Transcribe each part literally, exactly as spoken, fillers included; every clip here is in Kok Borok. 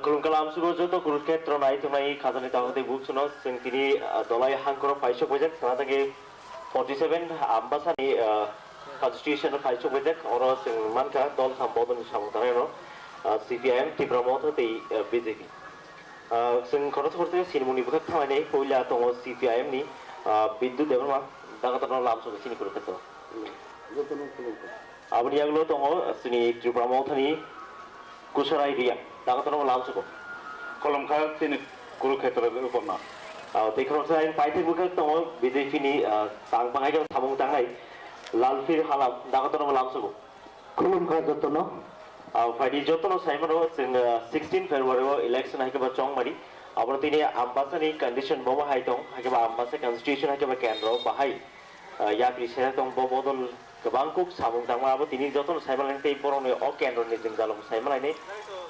Khulumkha lamsugo joto Kurukshetra nai tongnai khajani takhuk tei buksuno chwng tini, ah, Dolai hangkoro paisok baijak sana thangwi forty seven Ambasani, ah, constitution paisok baijak oro chwng mankha dol tham bodolni samung tangnai oro, ah, C P I M, Tipra Motha tei, ah, B J P. Ah, chwng khoroksa khoroksa sinimungni bwkhak thanglainai puila tongo C P I M ni, ah, Biddu Debbarma, daga tono lamsugo chini Kurukshetra. Aboni yagulo tongo chini Tipra Mothani Kusarai Riya, daga tono lamsugo. Kolomkha chini Kurukshetra rukona. Ah, tei khoroksa ang paithak bwkhak tongo B J P ni, ah, tang pangai khe samung tangnai Lalphir Halam, daga tono lamsugo. Khulumkha jotono. Ah, phaidi jotono saimano chwng, ah, sixteen February o election hai khe ba chongmani. Aboni tini Ambasani condition bomo hai tong, hai khe ba Ambasa constitution hai khe ba kendro bahai, ah, yapri sera tong bo bodol kwbang kuk samung tangma abo tini jotono saimanlainai tei borokni o kendroni jwngjalo saimanlainai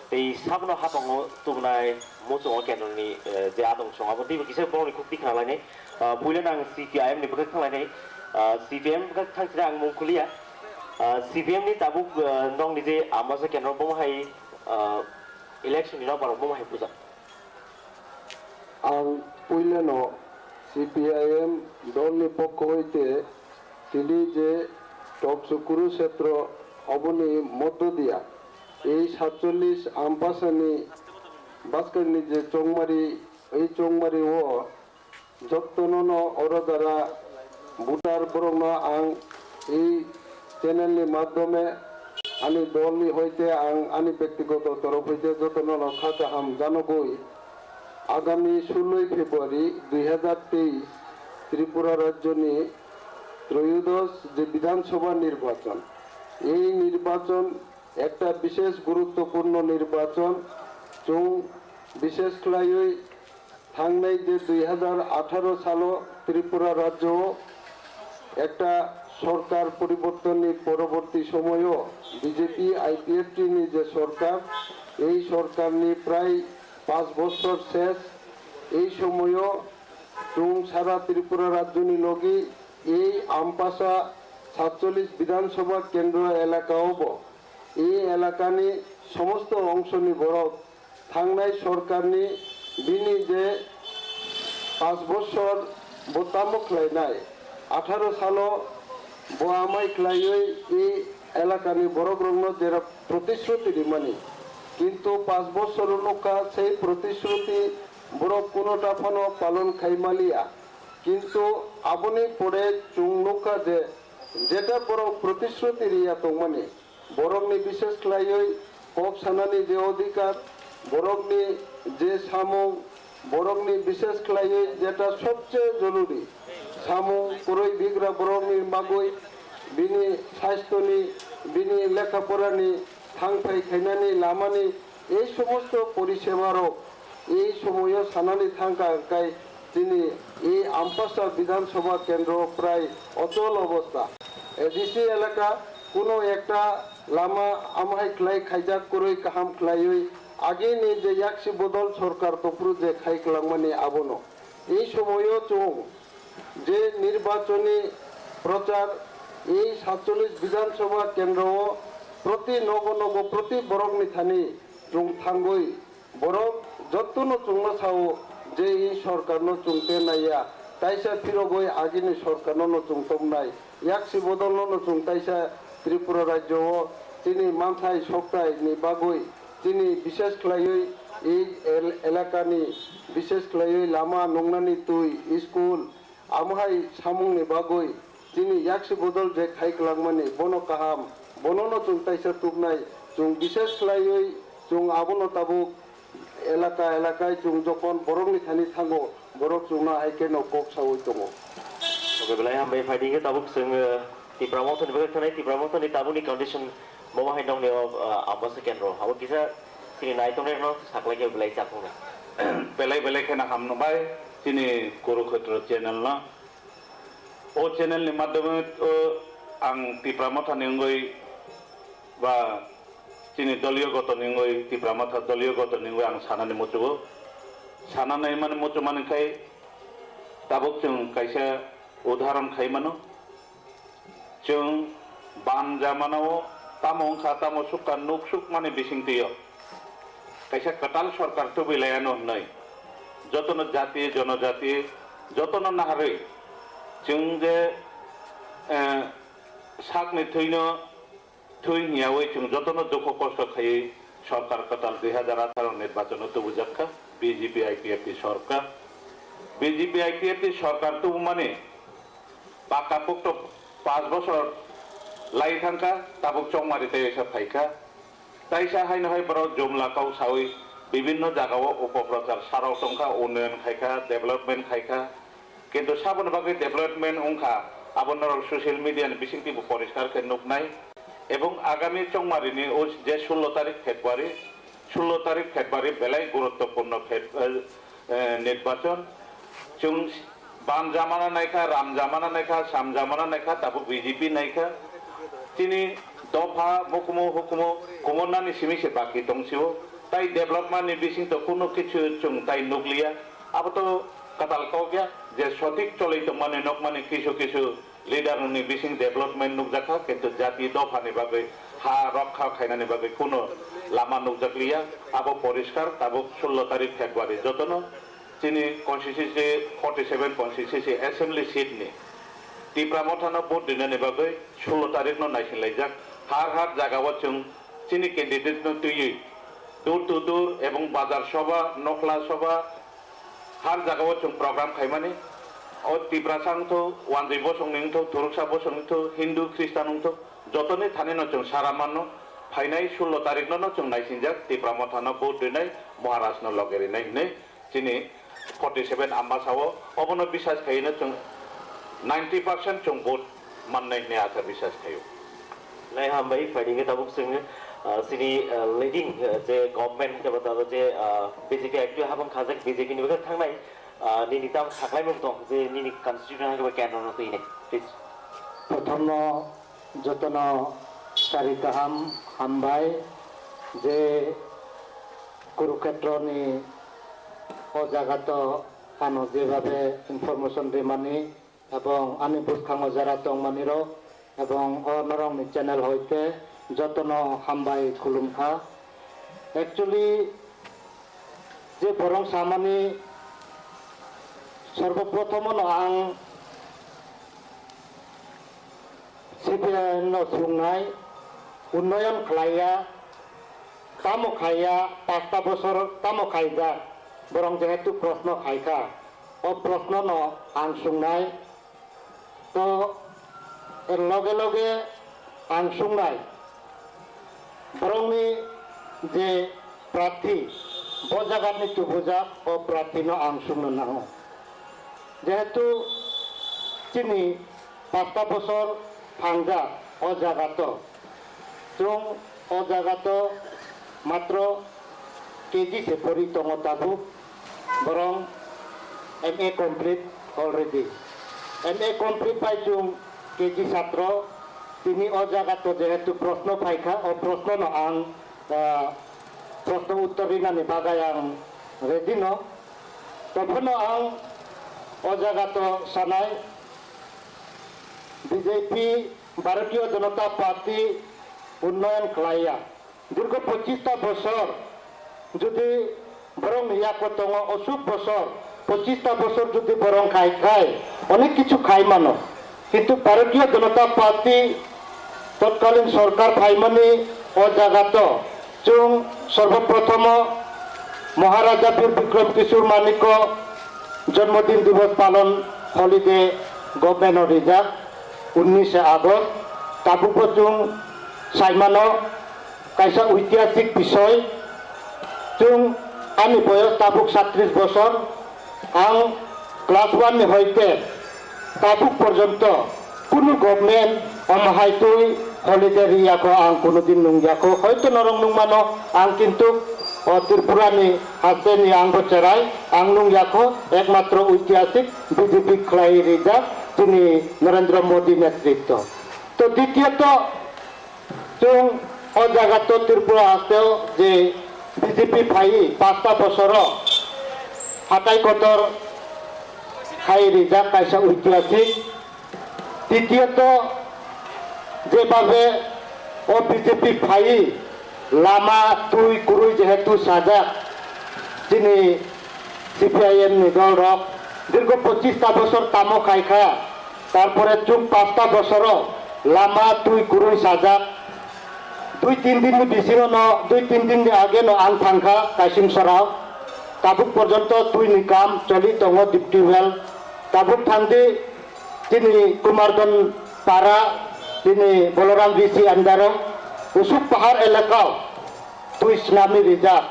tei sabono hapango tubunai muchungo kendroni, eh, je adong song abo teibo kisa borokni kuk tikna lainai. Ah, puila nang C P I M ni bwkhak thanglainai, ah, C P I M bwkhak thang sida ang mung kuliya. Ah, C P I M ni tabuk, ah, nokni je Ambasa kendro bomo hai, ah, election ni nokbar bomo hai bujak. Ang puilano C P I M dolni pokho hoite tini je Toksu Kurukshetra oboni moddo diya ei satchollis Ambasani bwskangni je chongmari, ei chongmari o jottono no oro jara voter borokno ang ei channel ni madhyome ani dol ni hoite ang ani bektigoto torof hoite jotono no kha kaham janogoi. Agami suloi February dui hazar teis Tripura rajyoni troyodosh je Bidhan Sabha nirbachon, ei nirbachon ekta bishesh guruttopurno nirbachon. Chwng bishesh khlaiwi thangnai je dui hazar atharo salo Tripura rajyo o ekta sorkar poribortonni poroborti somoyo B J P I P F T ni je sorkar, ei sorkarni prai panch bochor ses. Ei somoyo chwng sara Tripura rajyoni logi ei Ampasa satchollis Bidhan Sabha kendro elaka o bo ei elakani somosto ongsoni borok thangnai sorkarni bini je panch bochor bo tamo khlainai, atharo salo bo amai khlaiwi ei elakani borokrokno jera protishruti rimani, kintu panch bochor nukha sei protishruti borok kunota phano palon khai maliya. Kintu aboni pore chwng nukha je jeta borok protishruti riya tongmani, borokni bishesh khlaiwi kok sanani je odhikar, borokni je samung, borokni bishesh khlaiwi jeta sobse joruri samung kwrwi bigra borokni bagwi bini sasthoni, bini lekha porani, thangphai khainani lamani ei somosto poriseba rok ei somoyo sanani thangkha, hwnkhe chini ei Ampasa Bidhan Sabha kendro prai ochol obostha. A D C elaka kuno ekta lama amahai khlai khaijak kwrwi kaham khlaiwi agini je yaksi bodol sorkar topru je khai kwlangmani abono. Ei somoyo chwng je nirbachoni prochar ei satchollis Bidhan Sabha kendro o proti nogo nogo proti borokni thani chwng thangwi borok jottono chwngno sao je ei sorkarno chwng te naiya, taisa phirogwi agini sorkarno no chwng tongmnai, yaksi bodolno no chwng taisa Tripura rajyo o chini manthai soktai ni bagwi chini bishesh khlaiwi ei el-, elakani bishesh khlaiwi lama nungnani twi, school, Amo hai samungni bagwi chini yaksi bodol je khai kwlangmani bono kaham, bonono chwng taisa tubnai, chwng bishesh khlaiwi chwng abono tabuk elaka elakai chwng jokon borokni thani thango, borok chwngno hai kheno kok saui tongo. Oke, belai hambai phaidi khe tabuk chwng, eh, Tipra Mothani bagwi thanai, Tipra Mothani tabukni condition bomo hai nongni o, eh, Ambasa kendro. Abo kisa chini naitongnai rokno saklai khe belai chakmung. Belai belai kheno hambai chini Kurukshetra channel no. O channel ni madhyome, o, ang Tipra Motha ni wngwi ba chini doliyo goto ni wngwi, Tipra Motha doliyo goto ni wngwi ang sanani muchugo. Sanani mani muchumani khai tabuk chwng kaisa udaharon khai mano. Chwng ban jamanao tamo wngkha, tamo sukha, nuk sukmani bisingtwio. kaisa kwtal sorkar tubui laiano hwnwi jotono jati, jonojati jotono naharwi chwng je, eh, sakni thwino thwi hwnyawi chwng jotono dukhu kosto khaiwi sorkar kwtal dui hazar atharo nirbachano tubujakha B J P I P F T sorkar. B J P I P F T sorkar tubumani pakka pokto panch bosor lai thangkha, tabuk chongmari tei esa phaikha. Taisa haino hai borok jumla kok sawi bibinno jagao upoprochar sarok tongkha, unnoyon khaikha, development khaikha. Kintu saboni bagwi development wngkha, abo norok social media ni bisingtwi bo poriskar khe nuknai. Ebong agami chongmarini o je sullo tarik February, sullo tarik February belai guruttopurno Feb-, eh, eh, nirbachon. Chwng bam jamana naikha, ram jamana naikha, sam jamana naikha, tabuk B J P naikha. Chini dopha, mukumu, hukumu, kumurnani simi se baki tongsio. Tai development ni bisingto kunu kichu chwng tai nukliya. Abo to kwtal kok ya, je sothik cholwi tongmani nokmani kisu kisu leader ni bising development nukjakha, kintu jati dopha ni bagwi ha rokha khainani bagwi kunu lama nukjakliya. Abo poriskar, tabuk sullo tarik February jotono chini constituency, forty seven constituency assembly seat ni Tipra Mothano vote rinani bagwi sullo tarikno naisinlaijak. Har har jagao chwng chini candidate no twiwi door to door ebong bazar soba, nokhla soba, har jagao chwng program khaimani. O Tiprasa wngthok, Wanjwi bosongni wngthok, Thuruksa bosongni wngthok, Hindu Khristan wngthok, jotoni thanino chwng sara manno. Phainai sullo tarikno no chwng naisinjak, Tipra Mothano vote rinai, Maharajno loge rinai hinwi chini forty seven Ambasao obono bisas khaino chwng ninety percent chwng vote mannai hinwi acha bisas khaio. Nai hambai, phaidi khe tabuk chwng, ah, chini, ah, leading, ah, je government khe bo tabuk je, ah, B J P active habang khajak B J P ni bagwi thangnai, ah, nini tam saklaimung tong je nini constitution hai khe bo kendro no twi nai, please. Prothomno jotono sari kaham hambai je Kurukshetroni o jagato ano jebabe information rimani ebong ani bwskango jara tongmanirok ebong o norokni channel hoite jotono hambai khulumkha. Actually, je borong samani sorboprothomono ang C P I no sungnai, unnoyon khlaiya, tamo khaiya, pasta bosor tamo khaijak, borong jehetu proshno khaikha, o proshno no ang sungnai. To, er loge loge ang sungnai, borokni je prarthi, bo jagani tubujak, o prarthino ang sungno nango. Jehetu chini pasta bosor phangjak o jagato, chwng o jagato matro K G se pori tongo tabuk, borong M A complete already. M A complete bai chwng K G satro, tini o jagato jehetu proshno phaikha, o proshno no ang, ah, proshno uttor rinani bagwi ang ready no. Tophano ang o jagato sanai, B J P, Bharatiya Janata Party unnoyon khlaiya. Dirgho pochista bosor jodi borokni yako tongo, osuk bosor pochista bosor jodi borok khai khai onek kichu khai mano. Kintu Bharatiya Janata Party totkalin sorkar phaimani o jagato chwng sorboprothomo Maharaja Bir Bikram Kishore Manikko Janmadin Divas palon holiday government o rijak unnishe August. Tabukbo chwng saimano kaisa oitihasik bisoi. Chwng ani boyos tabuk satris bosor. Ang class one ni hoite tabuk porjonto kunu government omo hai twi holiday riyakho, ang kunu din nungyakho. Hoito norok nungmano, ang kintu o Tripura ni haste ni angbo cherai, ang nungyakho, ekmatro oitihasik B J P khlai rijak chini Narendra Modi netritto. To ditiyot, chwng o jagato Tripura hasteo je B J P phaiwi pasta bosoro hatai kotor khai rijak kaisa oitihasik. Titiyot, jebabe o B J P phaiwi Lama twi kwrwi jehetu sajak, chini C P I M ni dol rok dirgo pochis ta bosor tamo khai kha, tarpore chwng pasta bosoro lama twi kwrwi sajak. Dui tin din ni bisingo no, dui tin din ni age no ang thang kha Kaisim Sorao, tabuk porjonto twi ni kam choli tongo, deep tubewell. Tabuk thang di, chini Kumardon para, chini Boloram V C under o, usuk pahar elakao twi snami rijak.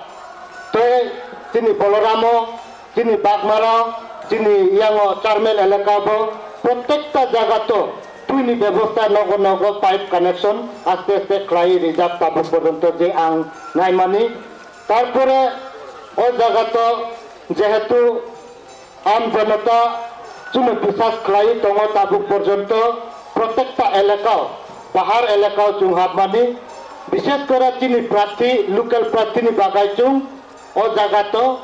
Tei chini Boloramo, chini Bagmarao, chini yango Charmel elakabo, protekta jagato twini bebosta nogo nogo pipe connection aste aste khlai rijak tabuk porjonto je ang naimani. Tarpore o jagato jehetu Am janata chwngno bisas khlaiwi tongo tabuk porjonto protekta elakao, pahar elakao chwng hapmani, bishes kore chini prarthi, local prarthini bagwi chwng o jagato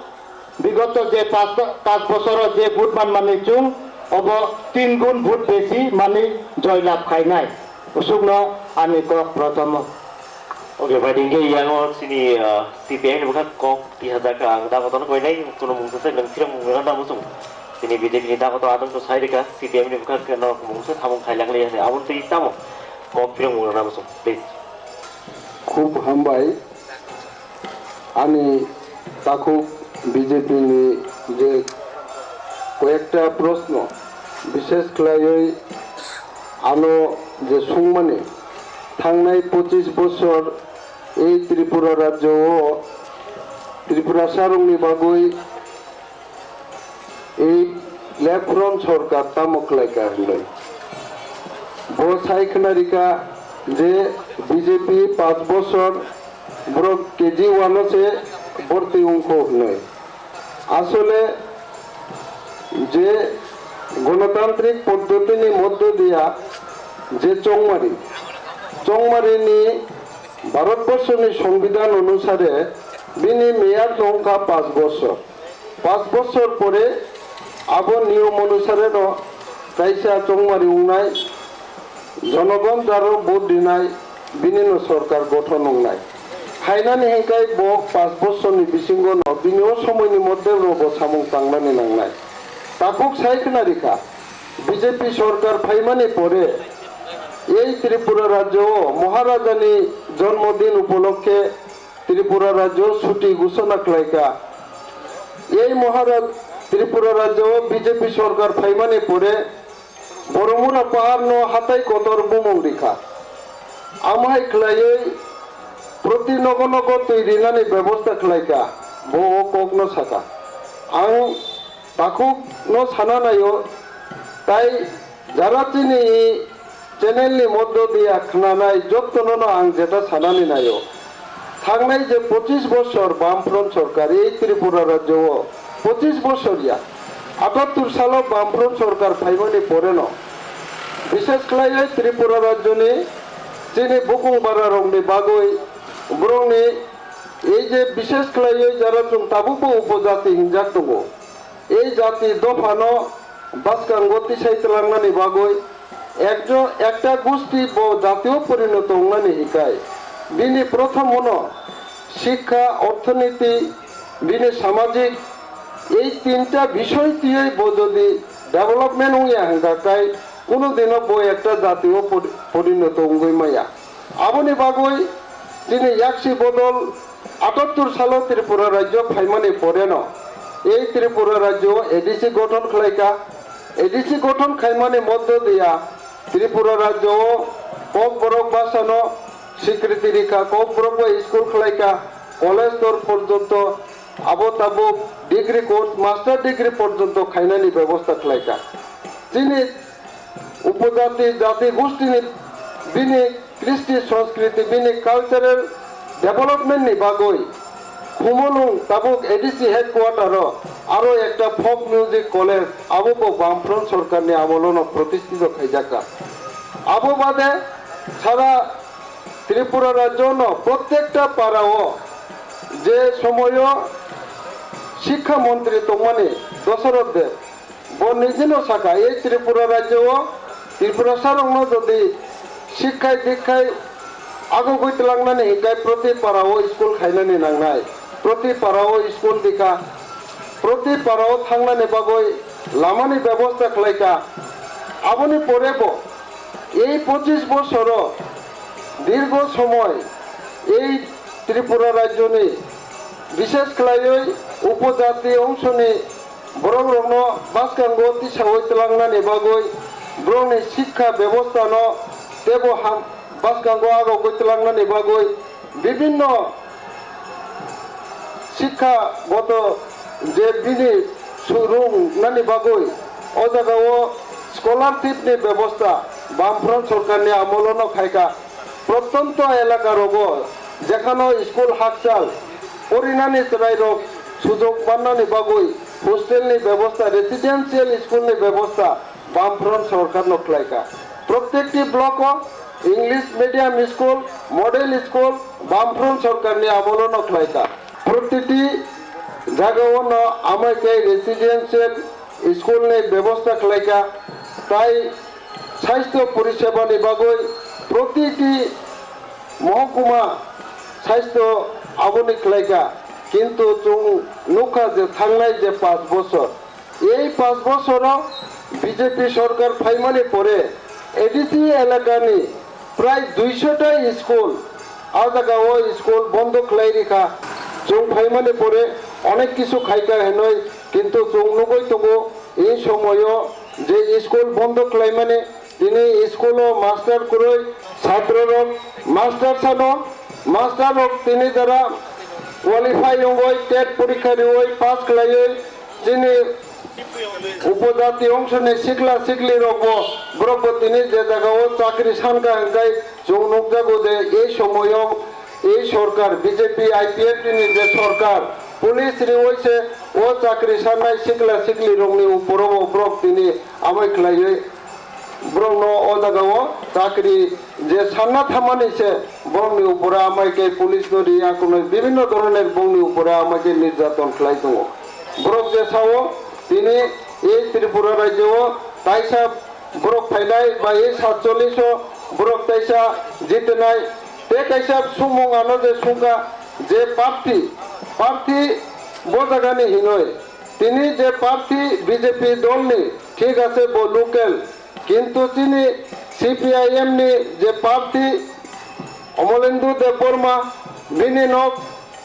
bigoto je pas, pas bosoro je vote manmani chwng obo tin gun vote besi mani joy lab khainai. Usukno ani kok prothom. Oke, bai dingke yango chini, ah, C P I ni bwkha kok tihajak ang dagotono koinai kuno mungsa se nang phirang mungsa na musung. Chini B J P ni dagoto adang to sai rika C P I ni bwkha keno mungsa samung khailak le yase abon twi tamo kok phirang mungsa na musung, please. Khub hambai. Ani takhuk B J P ni je koyekta proshno, bishesh khlaiwi ano je sungmani, thangnai pochis bosor ei Tripura rajyo o Tripurasa rokni bagwi ei left front sorkar tamo khlai kha hwnwi. Bo sai khna rikha je B J P panch bosor borok K G one o se borti wngkho hwnwi. Asole je gonotantrik poddotini moddho diya je chongmari, chongmarini Bharatborsoni Songbidan onusare bini meyad wngkha panch bosor. Panch bosor pore abo niyom onusare no kaisa chongmari wngnai, jonogon jaro vote rinai, bini no sorkar gothon wngnai. Hainani hinkai bo panch bosor ni bisingo no bini o somoi ni moddhe no bo samung tangnani nangnai. Takhuk sai khna rikha, B J P sorkar phaimani pore ei Tripura rajyo o Maharaja ni jonmo din upolokhe Tripura rajyo chuti ghoshona khlaikha. Ei Maharaj-, Tripura rajyo o B J P sorkar phaimani pore Boromura paharno hatai kotor bumung rikha. Amo hai khlaiwi proti nogo nogo twi rinani bebosta khlaikha, bo o kokno sakha. Ang takhukno sana naio, tai jara chini channel ni moddho diya khnanai jottono no ang jeta sanani naio. Thangnai je pochis bosor Bamfront sorkar ei Tripura rajyo o pochis bosor ya, atattur salo Bamfront sorkar phaimani pore no, bishesh khlaiwi Tripura rajyoni chini bukung bara rokni bagwi borokni ei je bishesh khlaiwi jara chwng tabukbo upojati hinjak tongo. Ei jati dophano bwskango tisai twlangnani bagwi ekjo-, ekta gusti bo jatio porinoto wngnani hikai. Bini prothomono sikha, orthoniti, bini samajik, ei tinta bisoy twiwi bo jodi development wngya hwnkha kai, kunu dino bo ekta jatio pori-, porinoto wngwi maya. Aboni bagwi chini yaksi bodol atattur salo Tripura rajyo phaimani poreno ei Tripura rajyo A D C gothon khlaikha. A D C gothon khaimani moddho diya Tripura rajyo o Kokborok bhasano sikriti rikha, Kokborok bai school khlaikha, college stor porjonto, abo tabuk degree course, master degree porjonto khainani bebosta khlaikha. Chini upojati, jati gostini bini kristi, sanskriti, bini cultural development ni bagwi Khumulwng tabuk A D C headquarter o aro ekta folk music college, abo bo Bamfront sorkar ni amolo no protistito khaijak kha. Abo bade sara Tripura rajyo no prottekta para o je somoyo sikha montri tongmani Dosoroth Deb, bo nijino sakha, ei Tripura rajyo o Tripurasa rokno jodi sikkhai dikkhai Agogwi twlangnani hinkhe proti para-o school khainani nangnai. Proti para-o school dikha. Proti para-o thangnani bagwi lamani bebosta khlaikha. Aboni porebo ei pochish bosoro dirgo somoy ei Tripura rajyoni, bishesh khlaiwi upojati ongshoni borokrokno bwskango tisaui twlangnani bagwi, borokni sikha bebostano teibo ham-, bwskango agogwi twlangnani bagwi bibinno sikha goto je bini su-, rungnani bagwi o jagao scholarship ni bebosta Bamfront sorkarni amolono khaikha. Prottonto elaka rogo jekhano school hakchal porinani chwrairok sujok mannani bagwi hostel ni bebosta, residential school ni bebosta Bamfront sorkarno khlaikha. Prottekti block o English medium school, model school Bamfront sorkarni amolono khlaikha. Protiti jagao no amai khe residential school ni bebosta khlaikha, tai sasthya poriseba ni bagwi protiti mohokuma sasthya aboni khlaikha, kintu chwng nukha je thangnai je panch bosor, ei panch bosoro B J P sorkar phaimani pore A D C elakani prai duisho ta school, a jagao school bondo khlai rikha. Chwng phaimani pore onek kisu khaikha hinwi, kintu chwng nugwi tongo, ei somoyo je school bondo khlaimani, tini school o master kwrwi, chhatro rok master sano, master rok tini jara qualify wngwi tet porikha riwi pass khlaiwi, chini upojati ongshoni sikla sikli rokbo, borokbo tini je jagao chakri sankha hinkhai chwng nukjago je ei somoyo ei sorkar B J P I P F T ni je sorkar police riwi se o chakri sannai sikla sikli rokni uporobo borok tini amai khlaiwi borokno o jagao chakri je sanna thamani se borokni upore amai khe police no riya kunui bibinno dhoroner borokni upore amai khe nirjaton khlai tongo. Borok je sao tini ei Tripura rajyo o taisa borok phainai ba ei satchollish o borok taisa jitinai tei kaisa sumung ano je sungkha je parthi, parthi bo jagani hinoi tini je parthi B J P dolni thik ase bo local, kintu chini C P I M ni je parthi Omolendu Debbarma bini nok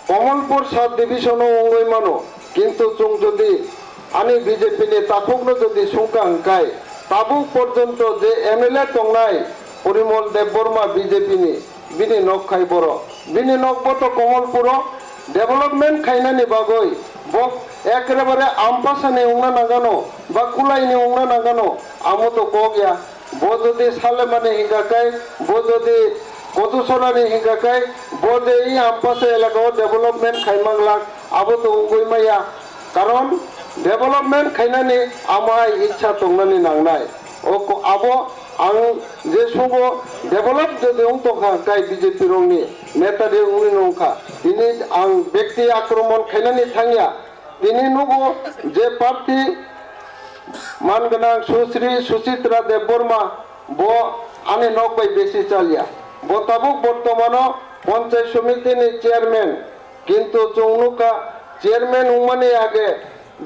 Kamalpur sub division o wngwi mano, kintu chwng jodi ani B J P ni takhukno jodi sungkha hwnkhe tabuk porjonto je M L A tongnai Porimol Debbarma B J P ni, bini nok khai boro, bini nok bo to Kamalpuro development khainani bagwi bo ekrabare ampasani wngna nangano ba kulaini wngna nangano, amo to kok ya. Bo jodi salemani hingka kai, bo jodi kotu sorani hingka kai, bo je i ampasa elaka o development khai manglak, abo to wngwi maya. Karon development khainani amo hai ichha tongnani nangnai. O ko-, abo ang je subo develop jodi wng tongkha kai B J P rokni neta de wngwi nongkha. Tini ang bekti akromon khainani thangya. Tini nugo je parthi man gwnang Susri Suchitra Debbarma, bo ani nok bai besi chalya. Bo tabuk bortomano Panchayat Samiti ni chairman, kintu chwng nukha chairman wngmani age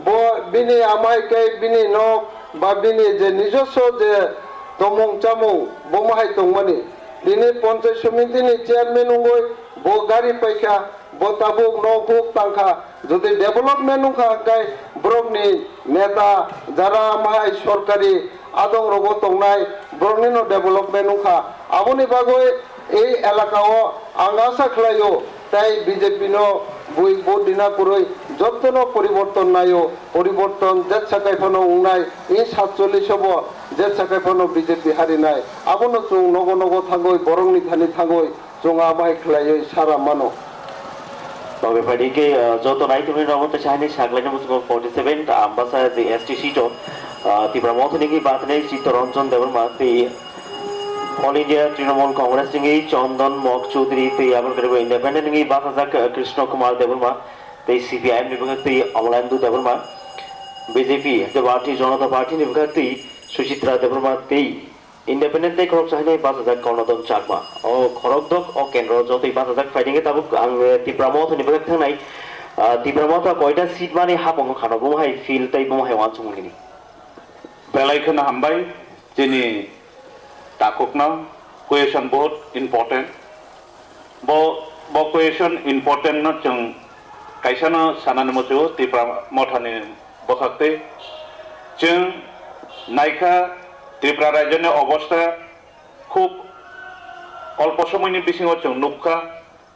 bo bini amai khe bini nok ba bini je nijoswo je tomung chamung bo mahai tongmani. Tini Panchayat Samiti ni chairman wngwi bo gari paikha, bo tabuk nok huk tangkha. Jodi development wngkha hwnkhe borokni neta jara mahai sorkari adong rogo tongnai boroknino development wngkha. Aboni bagwi ei elaka o ang asa khlaio tei B J P no bui vote rina kwrwi jottono poriborton naio, poriborton jetsa kai phano wngnai, ei satchollish o bo jetsa kai phano B J P harinai. Abono chwng nogo nogo thangwi borokni thani thangwi chwng abai khlaiwi sara mano. Tongwi phaidi khe, ah, joto naitugwi rok tei sahini saklaini muchungo forty seven ta Ambasa je S T seat o, ah, Tipra Motha ni batnai Chittaranjan Debbarma tei All India Trinamool Congress ni Chandan Mok Chowdhury tei aboni khe independent ni bachajak, ah, Krishna Kumar Debbarma tei C P I M ni bwkhak tei Amalendu Debbarma, B J P, Bharatiya Janata Party ni bwkhak tei Suchitra Debbarma tei Independent tei khoroksa hinwi bachajak Kornodon Chakma. O khorokdok o kendro jotoi bachajak phaidengkhe tabuk ang, eh, Tipra Motha ni bagwi thangnai. Ah, Tipra Motha koita seat mani hapung khano bomo hai feel tei bomo hai uansukmung nini. Belai kheno hambai chini takhukno, question bahut important. Bo, bo question important no chwng kaisano sanani muchungo Tipra Mothani bwkhaktwi. Chwng naikha Tripura rajyoni obostha khub olpo somoini bisingo chwng nukha,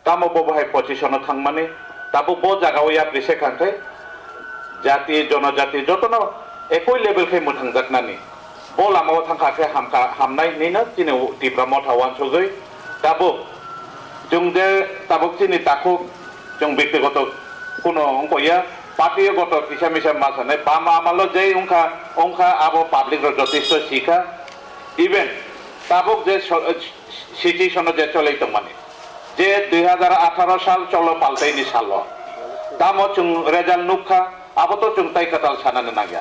tamo bo bahai position-o thangmani, tabuk bo jagao yapri se kha khe jati, jonojati jotono ekoi level khe mwthangjaknani. Bo lamao thangkha khe hamkha, hamnai hinwi no chini Tipra Motha uansugwi tabuk chwng je tabuk chini takhuk chwng bektigoto kuno wngkha ya, party goto kisa misa ma sanai, bama amalo je wngkha, wngkha abo public rok jotesto sikha, even tabuk je so-, situation o je cholai tongmani, je dui hazar atharo sal cholo paltaini salo, tamo chwng result nukha, abo to chwng tai kwtal sanani nangya.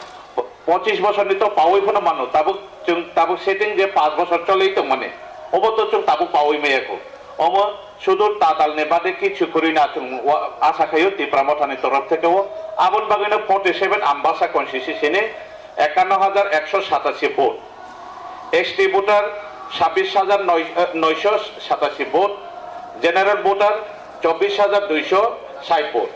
Pochis bosorni to pawi phano mano, tabuk chwng tabuk setting je panch bosor cholwi tongmani, obo to chwng tabuk pawi maya kho. Omo sudur tatalni bade kichu kwrwi na chwng wa-, asa khaio Tipra Mothani torof theke o. Aboni bagwino forty seven Ambasa constituency ni ekanno hajar ekso satasi vote, S T voter sabbish hajar noi, eh, noisho satasi vote, general voter chobbish hajar duisho sait vote.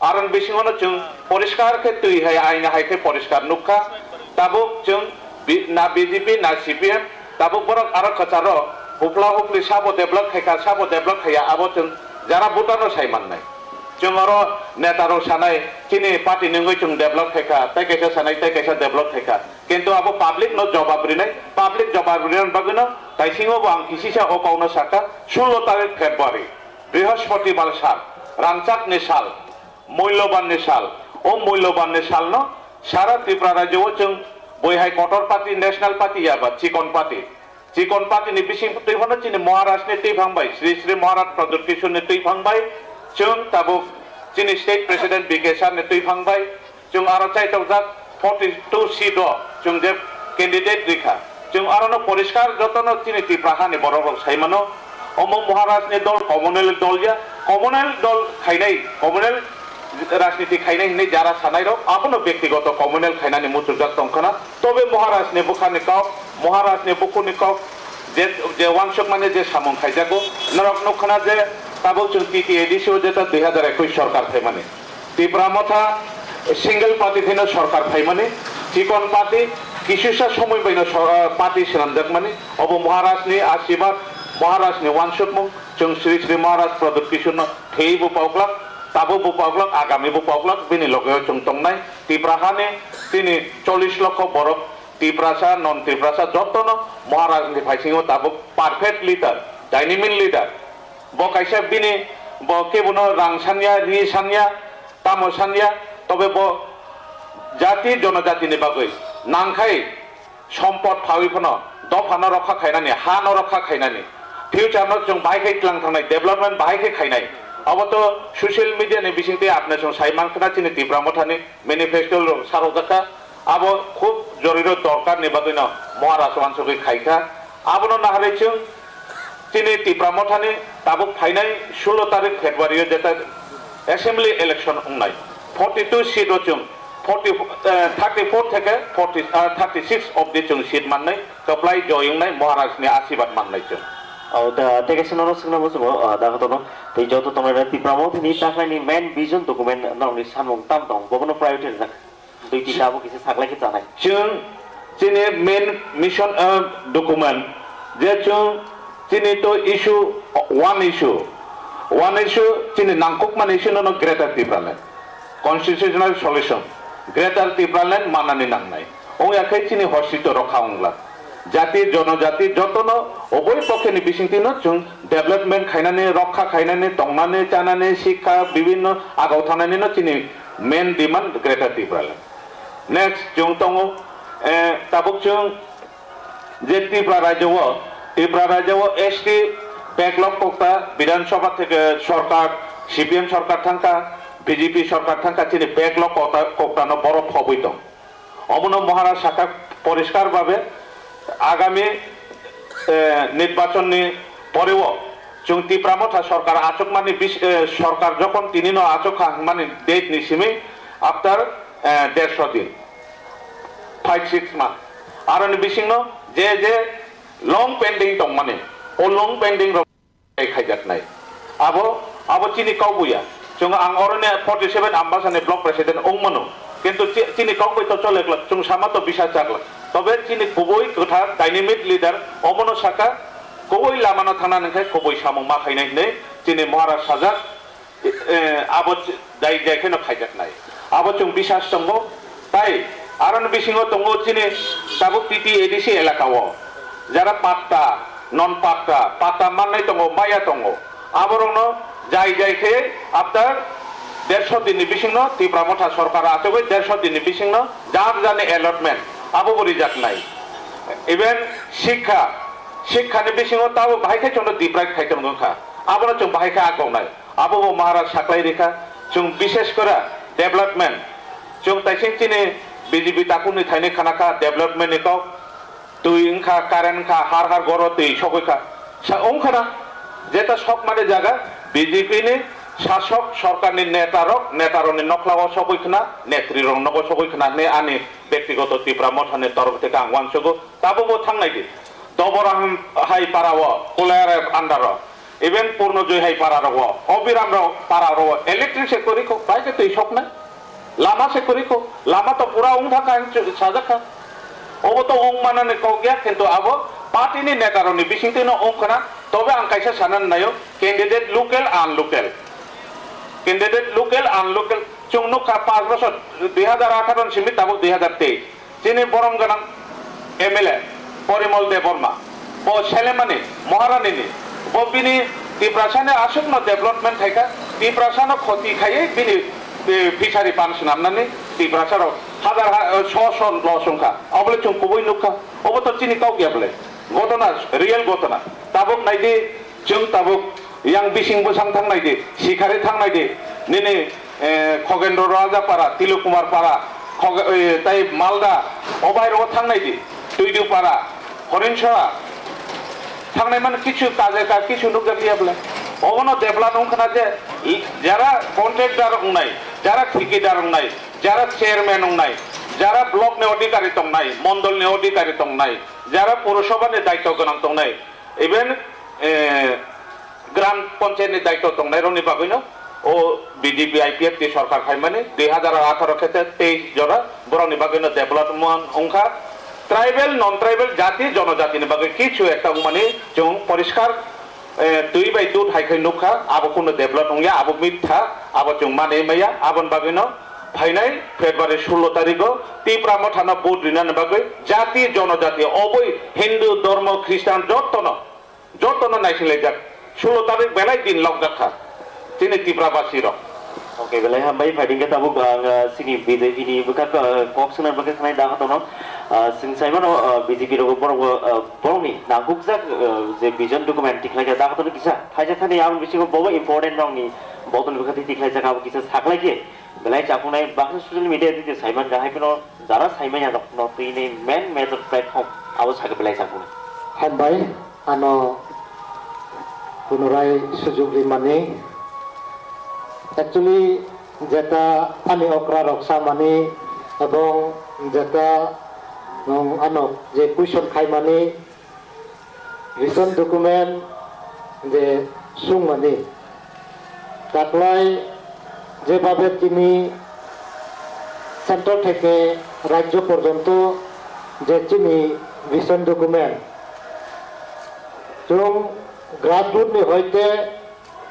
Aron bisingono chwng poriskar khe twi hai aina hai khe poriskar nukha. Tabuk chwng bi-, na B J P na C P M, tabuk borok aro kwcharo hupla hupli sabo develop khaikha, sabo develop khaiya, abo chwng jara voter no sai mannai. Chwng oro neta rok sanai chini party ni wngwi chwng develop khaikha, tei kaisa sanai tei kaisa develop khaikha. Kintu abo public no jobab rinai, public jobab rinani bagwino taisingo bo ang kisisa o kokno sakha, sullo tarik February. Brihospoti bar sal, rangchakni sal, mulyobanni sal. O mulyobanni salno sara Tripura rajyo o chwng bui hai kotor party, national party yaba chikon party. Chikon party ni bising twi phano chini Maharaj ni twi phang bai, Sri Sri Maharaj Pradyut Kishore ni twi phang bai, chwng tabuk chini state president B K Sir ni twi phang bai, chwng aro chaitokjak forty two seat o chwng je candidate rikha, chwng aro no poriskar jotono chini Tipra hani borok rok sai mano, omo Maharaj ni dol communal dol ya, communal dol khainai, communal rajniti khainai hinwi jara sanai rok abono bektigoto communal khainani muchurjak tongkhana, tobe Maharaj ni bwkhani kok, Maharaj ni bukhuni kok, je, je uansukmani je samung khaijago, norok nukkhana je tabuk chwng T T A D C o jeta dui hazar ekush sorkar phaimani. Tipra Motha single party phino sorkar phaimani, chikon party kisisa somoi baino sor-, ah, party swnamjakmani, obo Maharaj ni asibad, Maharaj ni uansukmung, chwng Sri Sri Maharaj Pradyut Kishore no thei bo pauklak, tabuk bo pauklak, agami bo pauklak, bini loge o chwng tongnai. Tipra hani chini chollish lokho borok, Tiprasa, non Tiprasa, jotono Maharaj ni phaisingo tabuk perfect leader, dynamic leader. Bo kaisa bini, bo kebono rang sanya, ri sanya, tamo sanya, tobe bo jati jonojati ni bagwi nangkhai sompot phawi phano dophano rokha khainani, hano rokha khainani, future no chwng bahai khe tlang thangnai, development bahai khe khainai. Obo to social media ni bisingtwi apne chwng sai mankhna chini Tipra Mothani manifesto rok sarokjakha. Abo khub joriro dorkar ni bagwino Maharaj uansugwi khaikha. Abono naharwi chwng chini Tipra Mothani tabuk phainai sullo tarik February o jeta assembly election wngnai. Forty two seat o chwng forty, eh, thirty four theke forty, eh, thirty six obdi chwng seat mannai, kwplai joy wngnai, Maharaj ni asibad mannai chwng. O da, tei kaisa norok swngna muchungo, ah, da kotorno tei joto tongnai Tipra Mothani taklaini main vision document norokni samung tam tong, bobono priority rijak. Twi twi tabuk kisa saklai khe chanai. Chwng chini main mission, uh, document je chwng chini to issue, one issue, one issue chini nangkukmani issue no Greater Tipraland constitutional solution, Greater Tipraland manani nangnai. Wngya khe chini hosito rokha wngla. Jati, jonojati jotono oboi pokheni bisingtwino chwng development khainani, rokha khainani, tongnani, chanani, sikha, bibhinno agau thangnanino chini main demand Greater Tipraland. Next, chwng tongo, eh, tabuk chwng je Tripura rajyo o, Tripura rajyo o S T backlog kokta Bidhan Sabha theke sorkar, C P M sorkar thangkha, B J P sorkar thangkha, chini backlog kokta, koktano borok phobwi tong. Omono Maharaj sakha poriskar babe agami eh, nirbachonni poreo chwng Tipra Motha sorkar achukmani bis-, eh, sorkar jokhon tinino achukha hwnmani date ni simi after, eh, dersho din, five six month. Aroni bisingno je je long pending tongmani, o long pending rok khaijaknai. Abo, abo chini kok buya. Chwng ang oroni forty seven Ambasani block president wngmano. Kintu chi-, chini kok bai to chole glak, chwng sama to bisa cha glak. Tobe chini kubui kwthar dynamic leader omono saka, kubui lamano thangna nangkhe kubui samung ma khainai hinwi chini Maharaj sajak, eh, abo ch-, dai dai kheno khaijaknai. Abo chwng bisas tongo. Tai aroni bisingo tongo chini tabuk T T A D C elaka o jara patta, non patta, patta mannai tongo, maya tongo. Aborokno jai jai khe after dersho dinni bisingno Tipra Motha sorkar achugwi dersho dinni bisingno jar jarni allotment abobo rijaknai. Even sikha, sikhani bisingo tabo bahai khe chwngno deprive khai tongwkha. Abono chwng bahai khe agongnai. Abobo Maharaj saklai rikha, chwng bishesh kore development, chwng taising chini B J P takhukni thaini khanakha development ni kok, twi wngkha, current wngkha, har har goro twi sogwi kha. Sa wngkhana, jeta sokmani jaga B J P ni sasok sorkarni netarok, netarokni nokhlago sogwi khna, netrirok nogo sogwi khna hwnwi ani bektigoto Tipra Mothani torof theke ang uansugo, tabukbo thangnai di. Doboram hai para o, Kulayar under o, even Purnojoy hai para rogo, Obiram rok para rogo, electric se kwrwi kho, bai khe twi soknai. Lama se kwrwi kho, lama to pura wng thangkha, ang chu-, sajak kha. Obo to wng manani kok ya, kintu abo party ni neta rokni bisingtwi no wng khna, tobe ang kaisa sana naio, candidate local, unlocal. Candidate local, unlocal, chwng nukha panch bosor, dui hazar atharo ni simi tabuk dui hazar teis. Chini borom gwnang M L A Porimol Debbarma, bo Selemani Maharani ni, bo bini Tiprasani aswkno development khaikha, Tiprasano khoti khaiwi bini, eh, fishery pan swnamnani Tiprasarok hazar ha-, eh, so so loss wngkha, obole chwng kubui nukha, obo to chini kok ya bole, gotona, real gotona. Tabuk naidi, chwng tabuk yang bising bwsang thang naidi, sikhari thang naidi, nini eh, Khogendro Raja para, Tilok Kumar para, Khoge-, eh, tai Malda, o bai rogo thang nai di, Tuidu para, Horinsoa, thang nai mano kichu kaje ka, kichu nukjak liya bole. Obono develop wng khna je, i-, jara contractor wng nai, jara thikidar wng nai, jara chairman wng nai, jara block ni odhikari tong nai, mondol ni odhikari tong nai, jara purosabha ni daityo gwnang tong nai, even, eh, Gram Panchayat ni daityo tongnai rokni bagwino o B J P I P F T sorkar phaimani dui hazar atharo khe teis jora borokni bagwino development wngkha. Tribal, non tribal, jati, jonojati ni bagwi kichu ekta wngmani chwng poriskar, eh, twi bai dud hai khe nukha, abo kunu develop wngya, abo mitha, abo chwng manwi maya, aboni bagwino phainai February sullo tarigo Tipra Mothano vote rinani bagwi jati, jonojati, oboi Hindu, Dormo, Christian jottono Jotono naisinglaijak, sullo tarik belai din lokjak kha chini Tipra basi rok. Oke, belai hambai, phaiding khe tabuk ang, ah, chini B J P ni bwkha, ah, kok swnam bwkha khnai da hotono, ah, chwng sai mano, ah, B J P rogo borok, ah, borokni nangkukjak, ah, je vision document tikhlaijak da hotono kisa phaijak thani ang bisingo bobo important nokni bodol bwkha twi tikhlaijak abo kisa saklai khe. Belai chapunai baksa social media twi twi saiman kha, hai phano jara saimanya rok no twi ni main major platform abo sakhe belai chapunai. Hambai, ano punorai sujuk rimani. Actually, jeta ani okra rok samani ebong jeta, um, ano je question khaimani, Vision document je sungmani, taklai jebabe tini central theke rajyo porjonto je chini vision document, chwng grassroot ni hoite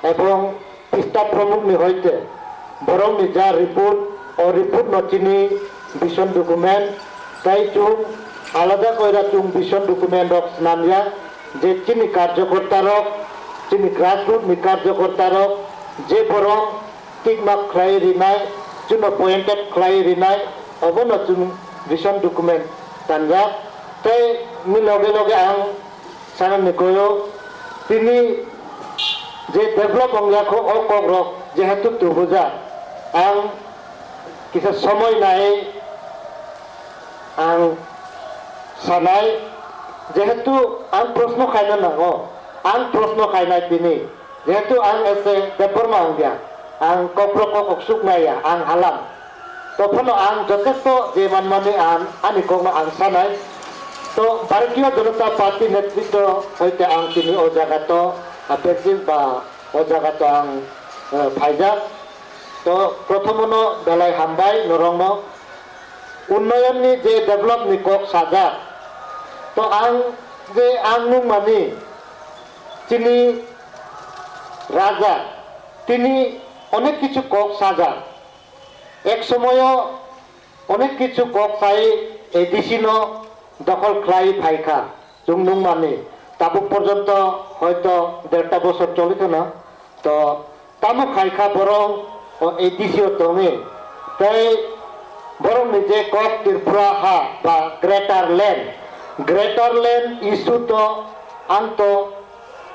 ebong Pista phromukni hoite borokni ja report, o report no chini vision document, tai chwng alada koira chwng vision document rok swnamya, je chini karjokorta rok, chini grassroot ni karjokorta rok, je borok tikma khlai rinai, chwngno pointed khlai rinai, obono chwng vision document tanjak. Tei ni loge loge ang Sanani koyo, tini je develop ongya kho, o kokrok jehetu tubuja, ang kisa somoi nai ang sanai, Jehetu ang proshno khaina nango, ang proshno khainai tini. Jehetu ang ese Debbarma wngya, ang kokborok kok oksuk naiya, ang halam. Tophano ang jotesto je manmani ang ani kokno ang sanai. To Bharatiya Janata Party netritwo hoite ang tini o jaga to, ah, Brazil ba o jaga to ang, eh, phaijak. To prothomono belai hambai norokno. Unnayonni je developni kok sajak. To ang je ang nungmani chini raja tini onek kichu kok sajak. Ek somoyo onek kichu kok sai A D C no dokhol khlai phaikha. Chwng nungmani tabuk porjonto hoito derta bosor choli kheno. To tamo khaikha borok o A D C o tongwi. Tei borokni je kok Tripura ha ba Greater Land, Greater Land issue to ang to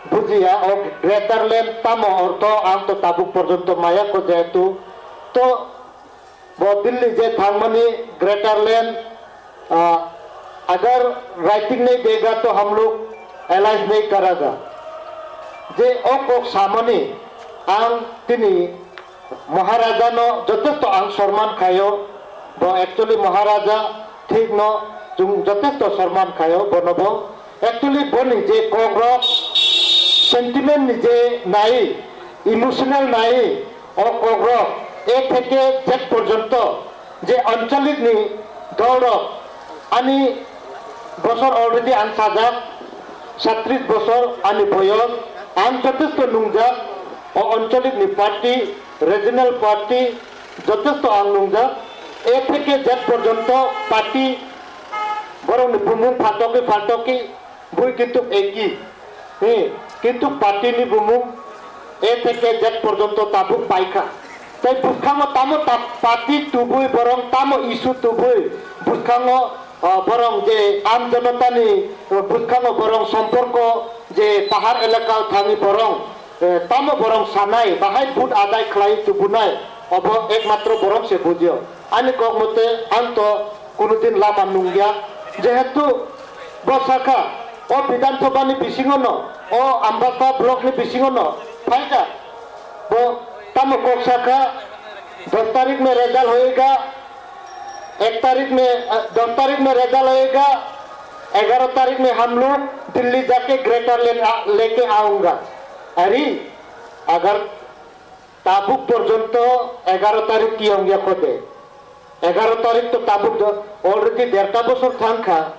bujiya, o Greater Land tamo ortho ang to tabuk porjonto maya ko jehetu to bo Delhi je thangmani Greater Land, ah, agar writing nahi dega to hum log alliance nahi karega. Je o kok samani ang tini Maharaja no jotesto ang sorman khayo, bo actually Maharaja thik no chwng jotesto sorman khayo bono bo. Actually boni je kokrok sentiment ni je nai, emotional nai, o kokrok A theke Z porjonto je anchalikni dolrok, ani bosor already ang sajak, satris bosor ani boyos, ang jotesto nungjak, o anchalikni party, regional party, jotesto ang nungjak. A theke Z porjonto party, borokni bumung phaltokwi phaltokwi bui kintu eki. Hi, kintu party ni bumung A theke Z porjonto tabuk paikha. Tei bwskango tamo ta-, party tubui borong tamo issue tubui bwskango, ah, borong je am jonotani, ah, bwskango borong somporko je pahar elaka thangwi borong, eh, tamo borong sanai bahai vote adai khlai tubunai obo ekmatro borong se bujio. Ani kok mote ang to kunudin lama nungya. Jehetu bo sakha, o Bidhan Sabha ni bisingo no, o Ambasa block ni bisingo no phaikha. Bo tamo kok sakha, dos tarik me result hoyega, ek tarik me, eh, dos tarik me result hoyega, egaro tarik me hum log Delhi jake Greater Land a-, leke aunga. Ari, agar tabuk porjonto egaro tarik ki ongya khode. Egaro tarik to tabuk do, already derta bosor thangkha.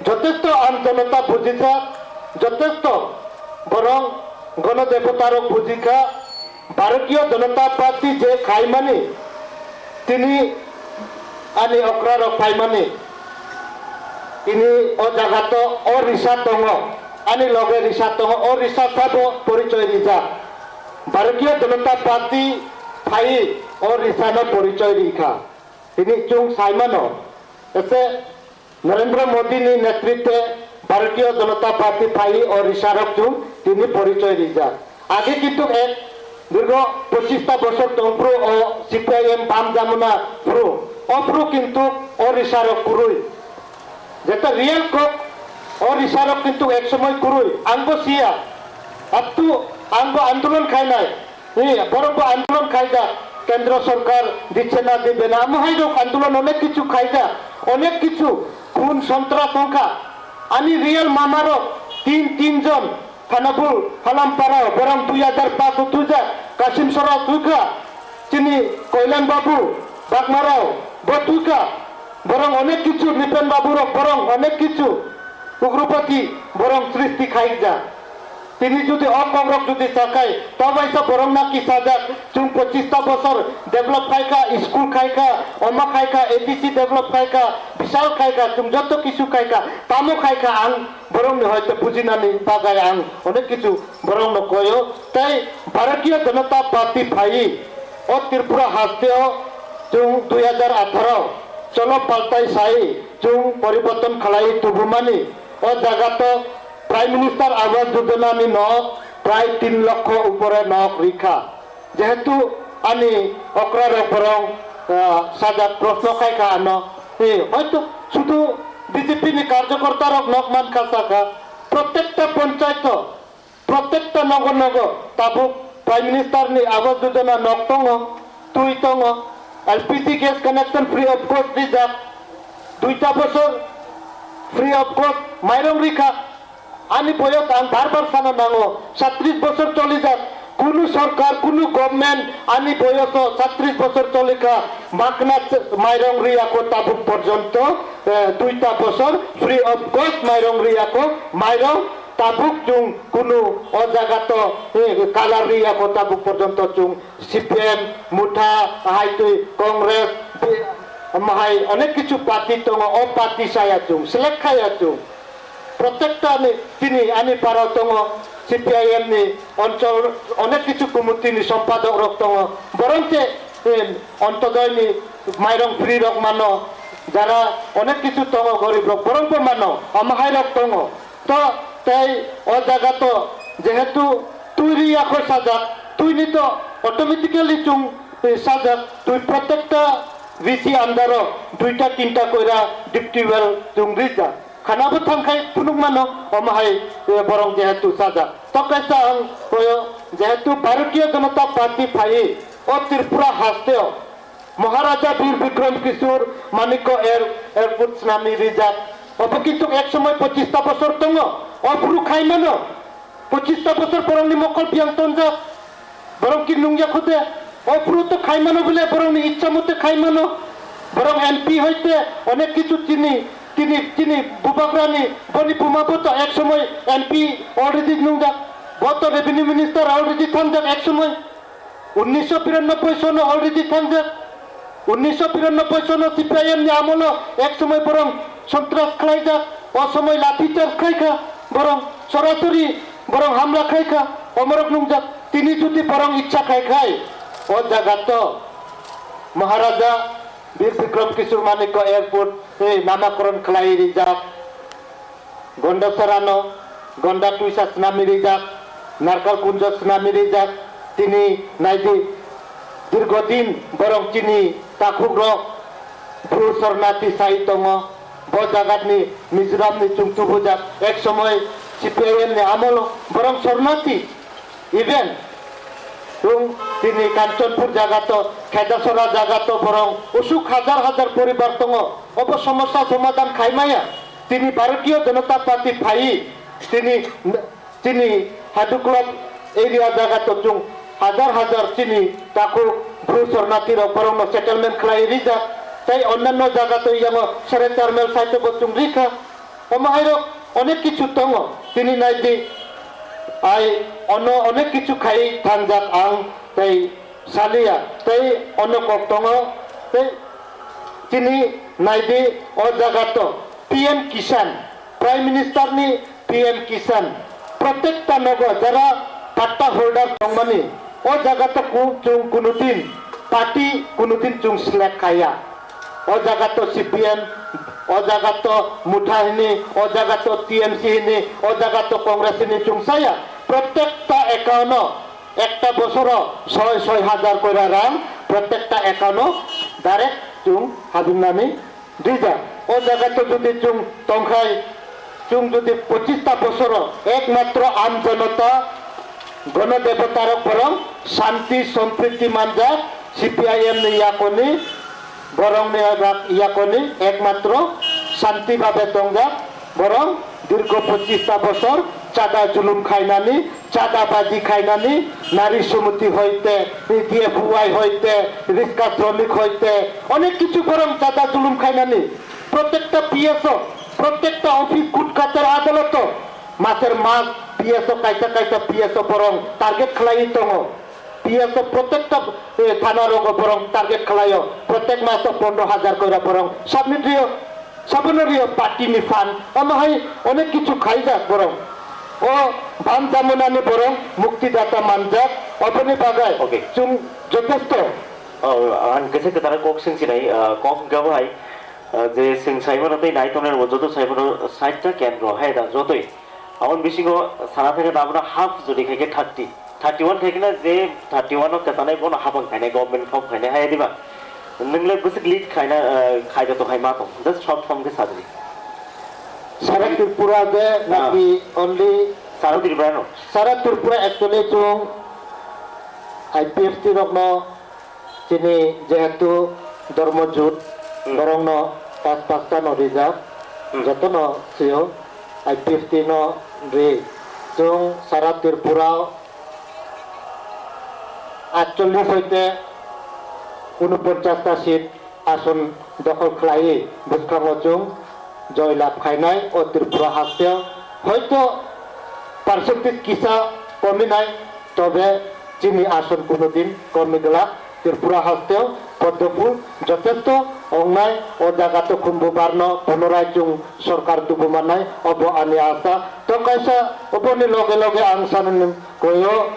Jotesto am jonota bujijak, jotesto borong gono debota rok bujikha, Bharatiya Janata Party je khaimani, tini ani okra rok phaimani, tini o jaga to o risa tongo, ani loge risa tongo, o risa sabo porichoi rijak. Bharatiya Janata Party phai o risa no porichoi rikha. Tini chwng saimano, ese Narendra Modi ni netritwe Bharatiya Janata Party phai o risarok chwng tini porichoi rijak. Age kintu ek dirgo pochista bosor tongphru o C P I M bam jamuna phru, o phru kintu o risarok kwrwi. Jeta real kok o risarok kintu ek somoi kwrwi. Ang bo siya. Up to ang bo andolon khainai. Ni borok bo andolon khaijak, Kendra Sorkar dicche na dibe na, amo hai rok andolon onek kichu khaijak, onek kichu khun sontras wngkha. Ani real mama rok tin, tin jon, Thanabul, Halampara, borok dui hajar paanch o twijak, Kasim Sora twijak, chini Koilan Babu, Bakmarao, bo twijak, borok onek kichu, Nipen Babu rok, borok onek kichu, Ugrupati, borok srishti khaijak. Tini jodi o kokrok jodi sakai, to baisa borok na kisajak, chwng pochista bosor develop khaikha, school khaikha, oma khaikha, A D C develop khaikha, bisal khaikha, chwng joto kisu khaikha, tamo khaikha ang borokni hoite bujinani bagwi ang onek kisu borokno koyo. Tei Bharatiya Janata Party phaiwi o Tripura hasteo chwng dui hajar atharo cholo paltai sai chwng poriborton khlai tubumani. O jaga to Prime Minister Awas Yojana ni nok prai tin lokho upore nok rikha. Jehetu ani okra rok borok, ah, sajak proshno khai kha ano, eh, hoito sudu B J P ni karjokorta rok nok man kha saka, protekta ponchaito, protekta nogo nogo tabuk Prime Minister ni Awas Yojana nok tongo, twi tongo, L P G gas connection free of cost rijak, duita bosor free of cost mairong rikha. Ani boyos ang bar bar sana nango, satris bosor cholijak, kunu sorkar, kunu government ani boyoso satris bosor cholikha, makna ch-, mairong riyako tabuk porjonto, eh, duita bosor free of cost mairong riyako, mairong tabuk chung kunu o jagato, eh, kalar riyako tabuk porjonto chung C P M, Motha, haitwi Congress, bi-, mahai onek kichu party tongo, o party saya chung, select khaya chung. Protekta ni tini ani para tongo, C P I M ni onchol onek kichu committee ni sompadok rok tongo. Borong se, em, Ontodoi ni mairong free rok mano, jara onek kichu tongo gorib rok, borong bo mano, amahai rok tongo. To tei o jaga to jehetu twi ri yakho sajak, twi ni to automatically chung, eh, sajak, twi protekta V C under o duita tinta koira deep tubewell chung rijak. Khana bo thangkhai phunuk mano, omo hai, eh, borok jehetu sajak. To kaisa ang koyo jehetu Bharatiya Janata Party phai o Tripura haste o Maharaja Bir Bikram Kishore Manikya Air, Airport swnamwi rijak. Obo kintu ek somoi pochista bosor tongo. O phuru khai mano. Pochista bosor borokni mokol biyang tonjak. Borok ki nungya khode. O phuru to khai mano bole borokni ichha mote khai mano. Borok M P hoite onek kichu chini, tini, tini bubagrani boni buma bo to ek somoi M P already nungjak. Bo to revenue minister already thangjak ek somoi. Unnisho biranoboi sono already thangjak. Unnisho biranoboi sono C P I M ni amolo ek somoi borong sontras khlaijak, o somoi lathi charge khaikha, borong sorasori borong hamla khaikha, omorok nungjak. Tini jodi borong ichha khai khai, o jaga to Maharaja Bir Bikram Kishore Manikya Airport, eh, namakoron khlai rijak. Gonda Sarano, Gonda Twisa swnamwi rijak, Narkal Kunjo swnamwi rijak, tini naidi, dirgodin borok chini takhukrok Bru Sornati sai tongo, bo jagatni Mizoramni chwng tubujak, ek somoi C P I M ni amolo borok Sornati, even chwng tini Kanchanpur jagato, Khedasora jagato borok usuk hajar hajar poribar tongo, obo somosa somadhan khaimaya. Tini Bharatiya Janata Party phai, tini, tini Hadu Club area jaga to chwng hajar hajar chini takhuk Bru Sornati rok borokno settlement khlai rijak, tei onnanno jaga to yango sare char mile side bo chwng rikha. Omo hai rok onek kichu tongo, tini naidi ai ono onek kichu khai thangjak ang tei saliya, tei ono kok tongo, tei chini naidi o jaga to P M Kisan, Prime Minister ni P M Kisan, protekta nogo jara patta holder tongmani, o jaga to ku-, chwng kunudin party kunudin chwng select khaya. O jaga to C P M, o jaga to Motha hini, o jaga to T M C hini, o jaga to Congress hini chwng saya. Protekta account o ekta bosoro soi soi hajar koira rang protekta account o direct chwng habinani rijak. O jaga to jodi chwng tongkhai, chwng jodi pochista bosoro ekmatro amjonota gono debota rok borok shanti sompriti manjak, C P I M ni yakoni, borokni rak-, yakoni ekmatro shanti babe tongjak. Borok dirgo pochista bosor chada julum khainani, chada baji khainani, Nari Samiti hoite, D F Y hoite, Riska Shramik hoite, onek kichu borok chada julum khainani. Protekta P S o, protekta office, court kachar, adaloto, maser mas P S o, kaisa kaisa P S o borok target khlaiwi tongo. P S o protekta, eh, thana rogo borok target khlaio, protek maso pondro hajar koira borok submit rio, sabono rio party ni fund, omo hai onek kichu khaijak borok. O bam jamonani borok mukti data manjak, oboni bagai Okay. Chwng jotesto. Oh, ang kisa kwtal kok sing sinai, ah, kok hwnkha bo hai, ah, je sing saimano tei nai tongnai rok joto saimano sait ta kendro hai da jotoi. Aboni bisingo sana thangkhe tabukno half jodi khaikhe thirty, thirty one khaikhe na je thirty one o kwchanai bono hapang khainai government form khainai hai diba? Nwng le bwswk lead khaina, ah, khaida tong hai ma tong, just short form khe sajri. Sara Tripura de, ah, naki only Sara Tripura no? Sara Tripura actually chwng I P F T rokno chini jehetu dormo jut, hmm, borokno pas pasta no rijak, hmm, jotono sio I P F T no ri. Chwng sara Tripura atchollish hoite unoponchas ta seat ason dokhol khlaiwi bwskango chwng joy lab khainai o Tripura hasteo. Hoito percentage kisa kominai, tobe chini ason kuno din komi glak. Tripura hasteo Poddo phul jotesto ongnai, o jaga to khumbu barno punorai chwng sorkar tubu mannai, obo ani asa. To kaisa oboni loge loge ang sanani koyo,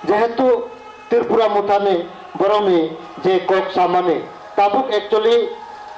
jehetu Tripura muthani borokni je kok samani, tabuk actually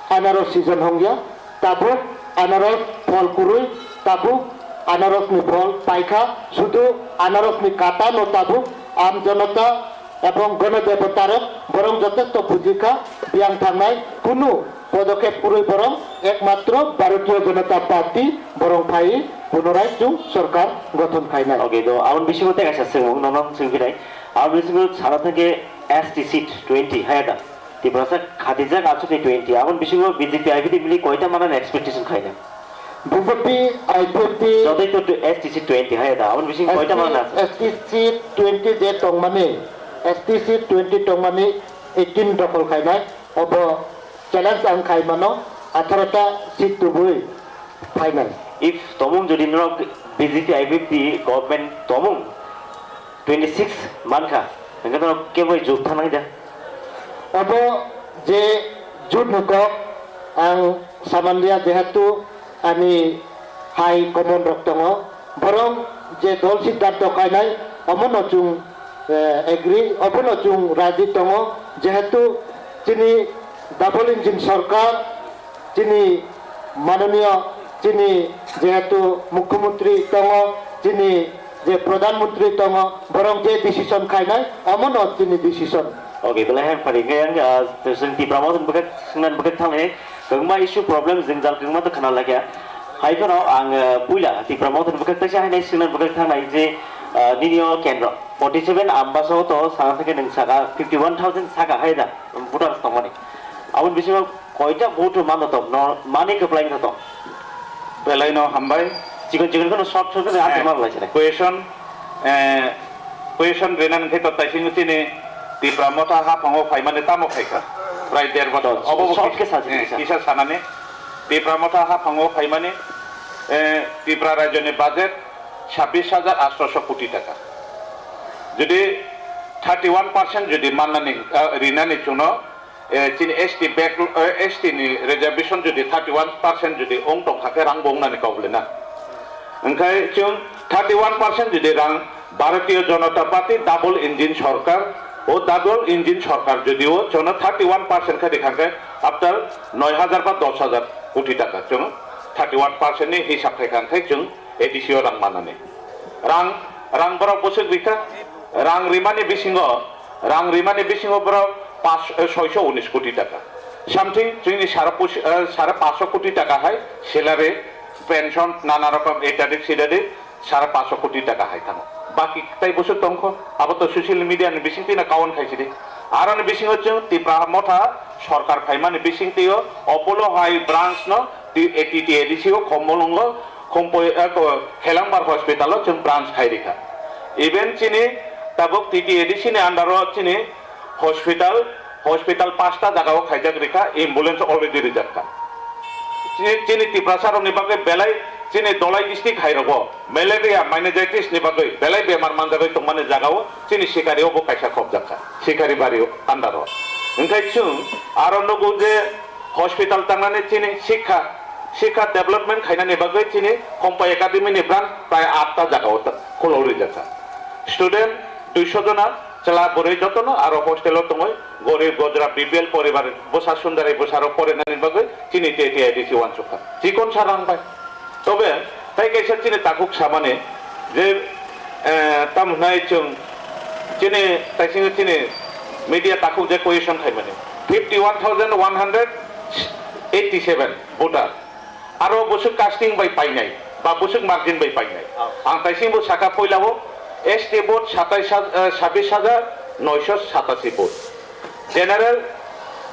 anaros season hongya, tabuk anaros phol kwrwi, tabuk anaros ni phol paikha, sudu anaros ni kata no tabuk am jonota ebong gono debota rok borok jotesto bujikha, biyang thangnai kunu podokhep kwrwi borok ekmatro Bharatiya Janata Party borok phai punorai chwng sorkar gothon khainai. Okay, do aboni bisingo tei kaisa swngmung nono swngphinai. Aboni bisingo sana thangkhe S T seat twenty haya da. Tiprasa khatijak achukni twenty. Aboni bisingo B J P I P T mili koita manani expectation khaina? B J P I P T. Jotoi to S T seat twenty haya da. Aboni bisingo koita manani achuk? S T seat twenty je tongmani, S T seat twenty tongmani eighteen dokhol khainai. Obo challenge ang khaimano, atharo ta seat tubui phainai. If tomung jodi norok B J P I P T government tomung twenty six mankha, hingke norok keboi jut thangnai da? Obo je jut ni kok ang samanliya, jehetu ani hai common rok tongo, borok je dol siddhanto khainai, omono chwng, eh, agree, obono chwng raji tongo, jehetu chini double engine sorkar, chini manoniyo, chini jehetu mukhyamantri tongo, chini je pradhan mantri tongo, borok je decision khainai, omono chini decision. Okay, belai hamphari khe ang, ah, chwng Tipra Motha ni bwkhak, swngnani bwkhak thangwi kwbangma issue problem jwngjal kwbangma to khna laikha. Hai phano ang, ah, puila Tipra Motha ni bwkhak teisa hainai swngnani bwkhak thangnai je, ah, nini o kendro forty seven Ambasa o to sana thangkhe nwng saka fifty one thousand saka hai da voters tongmani. Aboni bisingo koita vote mano tong, no, mani kwplai no tong? Belai no hambai. Chikon chikon kheno short short kheno answer, eh, ma belai sene. Question, eh, question rina nang khe to taising chini Tipra Motha haphango phaimani tamo phaikha. Prai der bosor. To, obo bo short kisa, khe sa, eh, kisa. Kisa sanani. Tipra Motha haphango phaimani, eh, Tipra rajyoni budget sabbish hajar atshosho koti taka. Jodi thirty one percent jodi mannani, eh, rinani chwngno, eh, chini S T back, eh, S T ni reservation jodi thirty one percent jodi ong tong kha khe rang bo wngnani kok le na. Hwnkhe chwng thirty one percent jodi rang Bharatiya Janata Party double engine sorkar, o double engine sorkar jodi o chwngno thirty one percent khe rikha khe after noi hajar ba dos hajar koti taka chwng thirty one percent ni hisab khai kha khe chwng A D C o rang manani. Rang, rang borok bwswk rikha, rang rimani bisingo, rang rimani bisingo borok pas, eh, soisho unis koti taka. Something chini sare pus-, eh, sare paso koti taka hai salary, pension, nana rokom etadik sidadik sare paso koti taka hai thango. Baki tai bwswk tongkho, abo to social media ni bisingtwi no kawan khaisidi. Aroni bisingo chwng Tipra Motha sorkar phaimani bisingtwi o Apollo hai branch no T-, A T T A D C o Khomolwngo, Khompoi, eh, ko-, Khelangbar hospital o chwng branch khai rikha. Even chini tabuk T T A D C ni under o chini hospital, hospital pasta jaga o khaijak rikha, ambulance already rijak kha. Chini, chini Tiprasa rokni bagwi belai chini Dholai district hai rogo malaria, meningitis ni bagwi belai bemar manjagwi tongmani jaga o chini Sikari o bo kaisa khopjak kha, Sikari bari under o. Hwnkhe chwng aro nugo je hospital tangnani chini sikha, sikha development khainani bagwi chini Khompai Academy ni branch prai atta jaga o ta-, khulok rijak kha. Student duiso jona chwla bwrwi jotono aro hostel o tongwi gorib gojra B P L poribar bwsa sundari bwsarok porinani bagwi chini T T A D C uansuk kha. Chikon sa rang bai. Tobe tai kaisa chini takhuk samani je, eh, tamo hwnai chwng chini taisingo chini media takhuk je question khaimani fifty one thousand one hundred eighty seven voter. Aro bwswk casting bai painai, ba bwswk margin bai painai. Oh. Ang taisingbo saka poilao S T vote satais hajar, eh, sabbish hajar noisho satasi vote. General,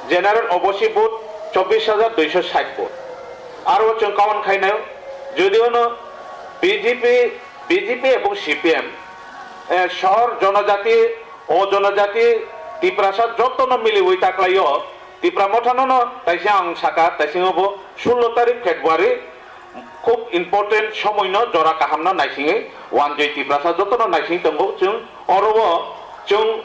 General O B C vote chobbish hajar duisho sait vote. Aro chwng kawan khainai, jodi ono B J P, B J P ebong C P M, eh, shor jonojati, o jonojati, Tiprasa jotono miliwi taklaio, Tipra Mothano no taisa ang saka, taisingo bo sullo tarik February, khub important somoi no jora kaham no naisingwi, wanjwi Tiprasa jotono naising tongo chwng, oro o chwng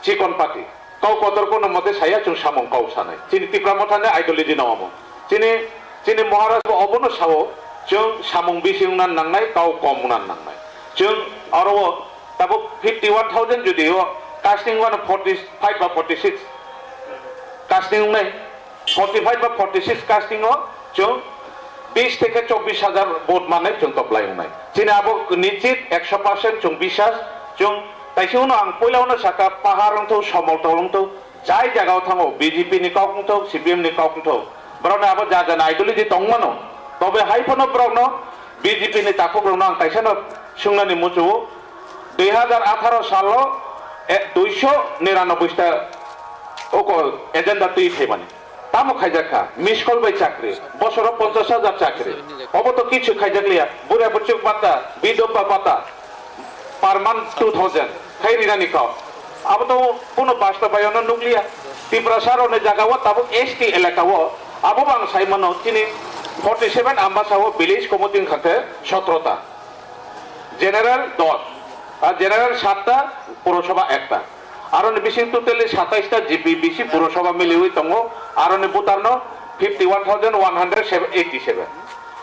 chikon party. Kau kotor kono mote saya chwng samung kau sanai. Chini Tipra Mothani ideology no omo. Chini, chini Maharaj bo obono sao chwng samung bisi wngna nangnai, kau kom wngna nangnai. Chwng oro o tabuk fifty one thousand jodi o casting wano forty five ba forty six casting wngnai, forty five ba forty six casting o chwng bis theke chobbish hajar vote manai chwng toplai wngnai. Chini abo nichit ekso percent chwng bisas chwng taisingno ang puila uno saka pahar wngthok, somol tol wngthok, jai jagao thango, B J P ni kok wngthok, C P M ni kok wngthok, borokni abo ja jani ideology tongmano, tobe hai phano borokno B J P ni takhuk rokno ang kaisa no swngnani muchungo, dui hajar atharo salo, eh, duisho niranoboi ta oko agenda twi phaimani. Tamo khaijak kha, miss call bai chakri, bosoro ponchash hajar chakri. Obo to kichu khaijak liya, buria buchuk bata, bidhoba bata, per month two thousand khai rinani kok. Abo to kuno basta bai ono nukliya. Tiprasa rokni jaga o tabuk S T elaka o, abo bang sai mano chini forty seven Ambasa o village committee wngkha khe sotro ta. General dos, ar general satta, purosabha ekta. Aroni bising totally satais ta G P B C purosabha miliwi tongo, aroni voter no fifty one thousand one hundred eighty seven.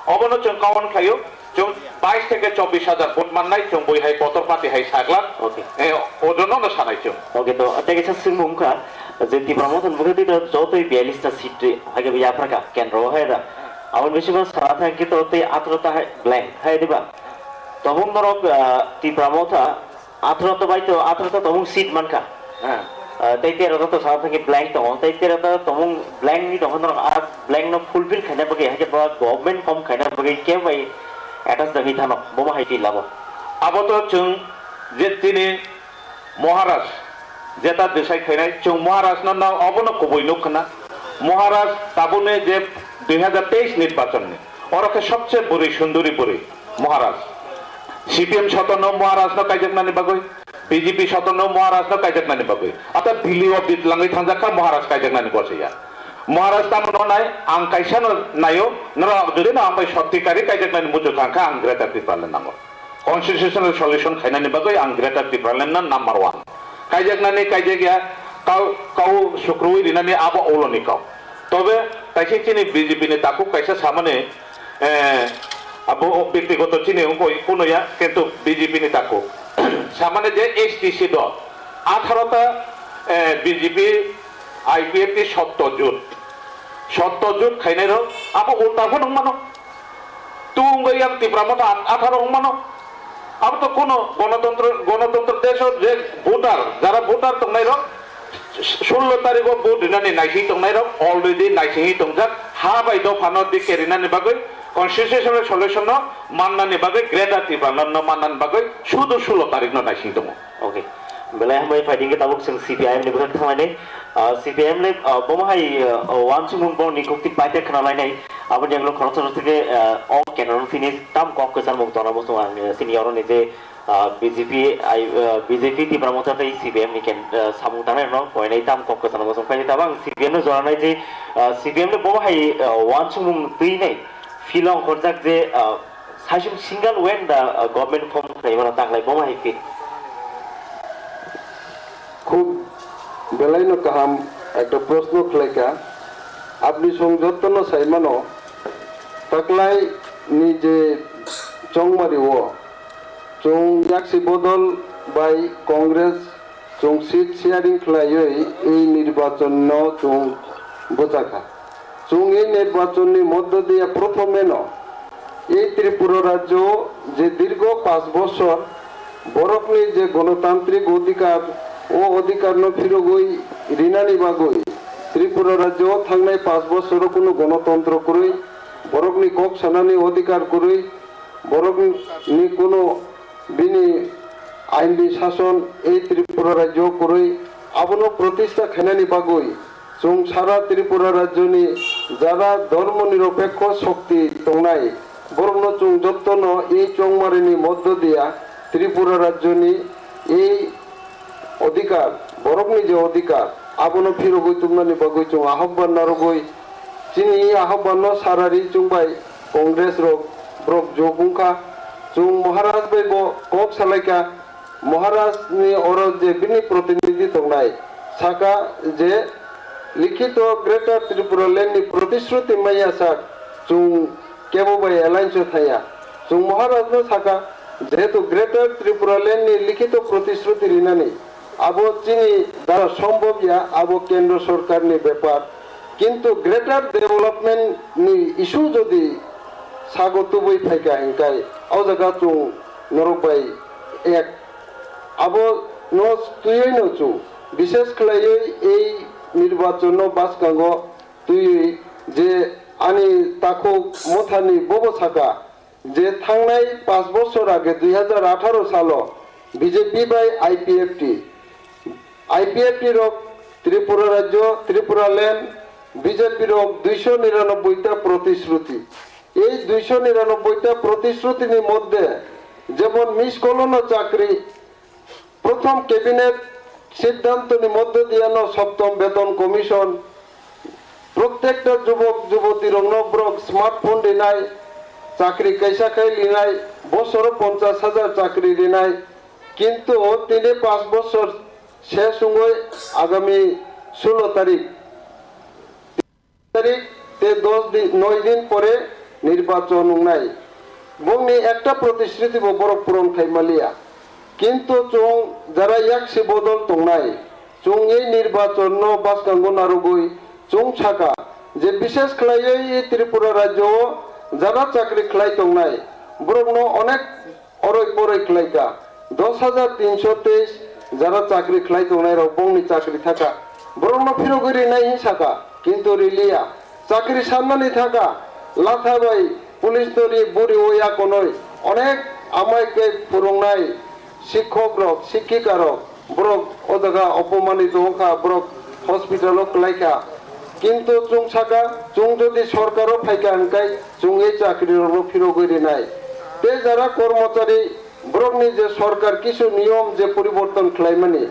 Obono chwng kawan khlaio, chwng bais theke chobbish hajar vote mannai, chwng bui hai kotor party hai saglak, okay. Eh, ojono no sanai chwng. Okay, to tei kaisa swngmung wngkha je Tipra Motha ni bwkhak twi to jotoi biyalish ta seat hai khe yapharkha kendro o hai da. Aboni bisingo sana thang khe to tei atharo ta hai blank hai diba? Tobong norok, ah, Tipra Motha atharo to bai to, atharo to tobong seat mankha. Ah, tei tero to sana thangwi blank tongo, tei tero to tobong blank ni tongkha norok, ah, blank no fulfill khaina bagwi, hakhe bo government form khaina bagwi kebo bai attach dagwi thano, bomo hai twi labo. Abo to chwng je chini Maharaj, jeta decide khainai, chwng Maharaj no, no, obono kubui nuk khna. Maharaj tabukni je dui hajar teis nirbachon ni, oro khe sobse bwrwi sunduri bwrwi Maharaj. C P M sotono Maharaj no kaijaknani bagwi, B J P sotono Maharaj no kaijaknani bagwi. Ata Delhi o bitlangwi thangjak kha Maharaj kaijaknani gosiya. Maharaj tamo no nai, ang kaisa no naio, norok jodi no ang bai sotti kari kaijaknani muchung kha, ang Greater Tipraland nango. Constitutional solution khainani bagwi ang Greater Tipraland no number one. Kaijaknani kaijakya, kau, kau sukrui rinani abo uloni kau. Tobe kaisa chini B J P ni takhuk kaisa samani, eh, abo byaktigoto chini wngkha kuno ya, kintu B J P ni takhuk. Samani je S T C dol, atharo ta, eh, B J P, I P F T sotto jut. Sotto jut khainai rok, abo ulta phano wngmano. Tungwi yang Tipra Motha atharo wngmano. Abo to kuno gonotontro, gonotontro desh o je voter, jara voter tongnai rok, sullo tarikh o vote rinani naising tongnai rok already naisingwi tongjak. Ha bai dophano dike rinani bagwi, constitutional solution no mannani bagwi, Greater Tipraland no mannani bagwi sudu sullo tarikh no naising tongo. Okay. Belai hambai phaidi hwnkhe tabuk chwng C P I M ni bwkhak thanglainai. Ah, C P I M le, ah, bomo hai, ah, wansukmung borokni kukti paite khwnalainai. Aboni yagulo khoroksa rok theke, ah, o kendro no phini tam kok kwcharmung tongna muchung ang, eh, sini oroni je, ah, B J P, I, ah, B J P Tipra Motha tei C P I M ni ken, ah, samung tangnai rokno koinai tam kok kwcharmung muchung paini tabang C P I M no joranai je, ah, C P I M le bomo hai, ah, wansukmung twinai philo ongkhorjak je, ah, Saichung single when the, uh, government form khlaimano taklai bomo hai fit. Khub belaino kaham ekta proshno khlaikha. Apni song jottono saimano, taklai ni je chongmari o chwng yaksi bodol bai Congress chwng seat sharing khlaiwi ei nirbachon no chwng bwchakha. Chwng ei nirbachon ni moddho diya prothome no ei Tripura rajyo je dirgho panch bochor borokni je gonotantrik odhikar, o odhikar no phirogwi rinani bagwi Tripura rajyo o thangnai panch bochor o kunu gonotontro kwrwi, Borokni kok sanani odhikar kwrwi, borokni kuno bini ainni sason ei Tripura rajyo kwrwi, abono protista khainani bagwi chwng sara Tripura rajyoni jara dhormo niropekho shokti tongnai, borokno chwng jottono ei chongmarini moddo diya Tripura rajyoni ei odhikar, borokni je odhikar, abono phirogwi tubnani bagwi chwng ahokban narwgwi, chini ahokbanno sarari chwng bai Congress rok borok jok wngkha. Chwng Maharaj bai bo kok salaikha. Maharaj ni oro je bini protinidhi tongnai, saka je likhito Greater Tripura Land ni protishruti maya sak, chwng kebo bai alliance o thaya. Chwng Maharaj no saka, jehetu Greater Tripura Land ni likhito protishruti rinani, abo chini dara sombhob ya, abo kendro sorkar ni bepar. Kintu greater development ni issue jodi sago tubui phaikha hinkai, o jaga chwng norok bai ek. Abo no twiwi no chwng, bishes khlaiwi ei nirbachon no bwskango twiwi je ani takhuk mothani bobo saka, je thangnai panch bochor age dui hajar atharo salo B J P bai I P F T, I P F T rok Tripura rajyo, Tripura land, B J P rok duiso niranobboi ta protishruti. Ei duiso niranobboi ta protishruti ni moddhe jemon miss call no chakri, Prothom cabinet siddhanto ni moddhe diya no Saptom Beton Commission, prottekta jubok juboti rok no borok smartphone rinai, chakri kaisa khai rinai, bosoro ponchash hajar chakri rinai, kintu tini panch bochor ses wngwi agami sulo tarik tarik tei dos din, noi din pore nirbachon wngnai. Bongni ekta protishruti bo borok puron khai maliya. Kintu chwng jara yaksi bodol tongnai, chwng ei nirbachon no bwskango narwgwi chwng saka je bishes khlaiwi Tripura rajyo o jara chakri khlai tongnai borokno onek oroi poroi khlaikha. Dos hajar tinso teis jara chakri khlai tongnai rok bongni chakri thaka. Borokno phirogwi rinai hin saka, kintu riliya. Chakri sannani thaka, latha bai police no ri buri o yakonoi onek amai khe phurungnai sikhok rok, sikhika rok. Borok o jaga opomani tongkha, borok hospital o kwlaikha. Kintu chwng saka, chwng jodi sorkar o phaikha hwnkhai chwng ei chakri rokno phirogwi rinai. Tei jara kormochari borokni je sorkar kisu niyom je poriborton khlaimani,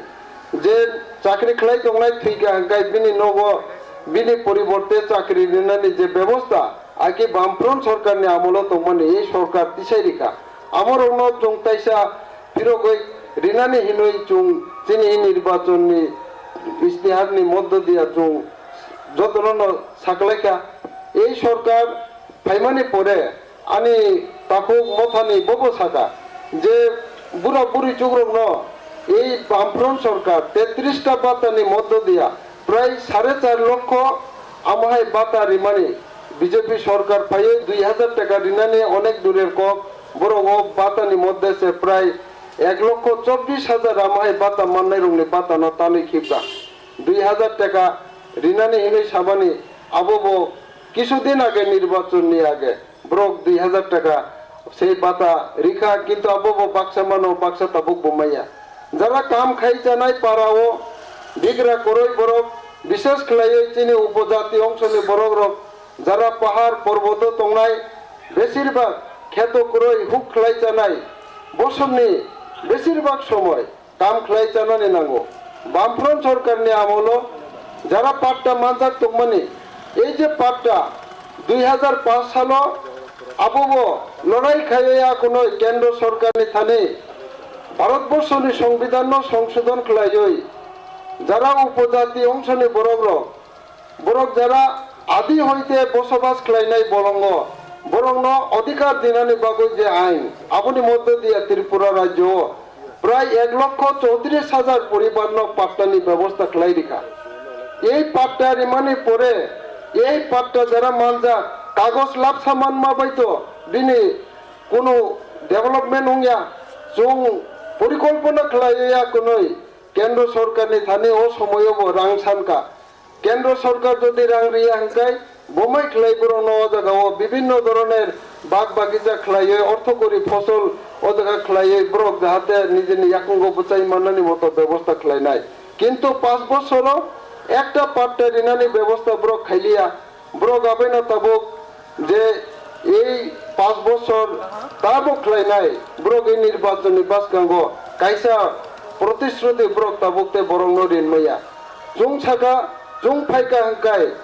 je chakri khlai tongnai thwikha hwnkhai bini nogo bini poriborte chakri rinani je bebosta, aki Bamfront sorkarni amolo tongmani ei sorkar tisai rikha. Amorokno chwng taisa phirogwi rinani hinwi chwng chini nirbachonni istiharni moddo diya chwng jotono no saklaikha. Ei sorkar phaimani pore ani takhuk mothani bobo saka je bura buri chukrokno ei Bamfront sorkar tetris ta batani moddo diya prai sare char lokho amohai bata rimani. B J P sorkar phaiwi dui hajar taka rinani onek durer kok, borok o batani moddhe se prai ek lokho chobbish hajar amohai bata mannai rokni batano tanwi khibka. Dui hajar taka rinani hinwi samani abo bo kisu din age nirbachon ni age. Borok dui hajar taka sei bata rikha, kintu abo bo baksa mano, baksa tabuk bo maya. Jara kam khai chanai para o bigra koroi borok, bishes khlaiwi chini upojati ongsoni borok rok jara pahar porboto tongnai, besirbak kheto kwrwi huk khlai chanai, bosorni besirbak somoi kam khlai chanani nango. Bamfront sorkarni amolo jara patta manjak tongmani, ei je patta dui hajar panch salo abo bo lorai khaiwi akono kendro sorkarni thani Bharatborsoni Songbidanno songsodon khlaiwi jara upojati ongsoni borokrok Borok jara adi hoite bosobas khlainai bolongo, borokno odhikar dinani bagwi je ain, aboni moddo diya Tripura rajyo o prai ek lokho chowtris hajar poribarno pattani bebosta khlai rikha. Ei patta rimani pore, ei patta jara manjak, kagoj lapsa manma bai to bini kunu development wngya. Chwng porikolpona khlaiya kwnwi kendro sorkarni thani o somoyo bo rang sankha. Kendro sorkar jodi rang riya hwnkhe Bomai khlai borokno o jagao bibinno dhoroner bag bagija khlaiwi ortho kori phosol o jaga khlaiwi borok jahate nijini yakungo bwchai mannani moto bebosta khlainai. Kintu panch bosoro ekta patta rinani bebosta borok khailiya. Borok abaino tabuk je ei panch bosor tabuk khlainai, borok ei nirbachonni bwskango kaisa protishruti borok tabuk tei borokno rinmaya. Chwng saka, chwng phaika hwnkhe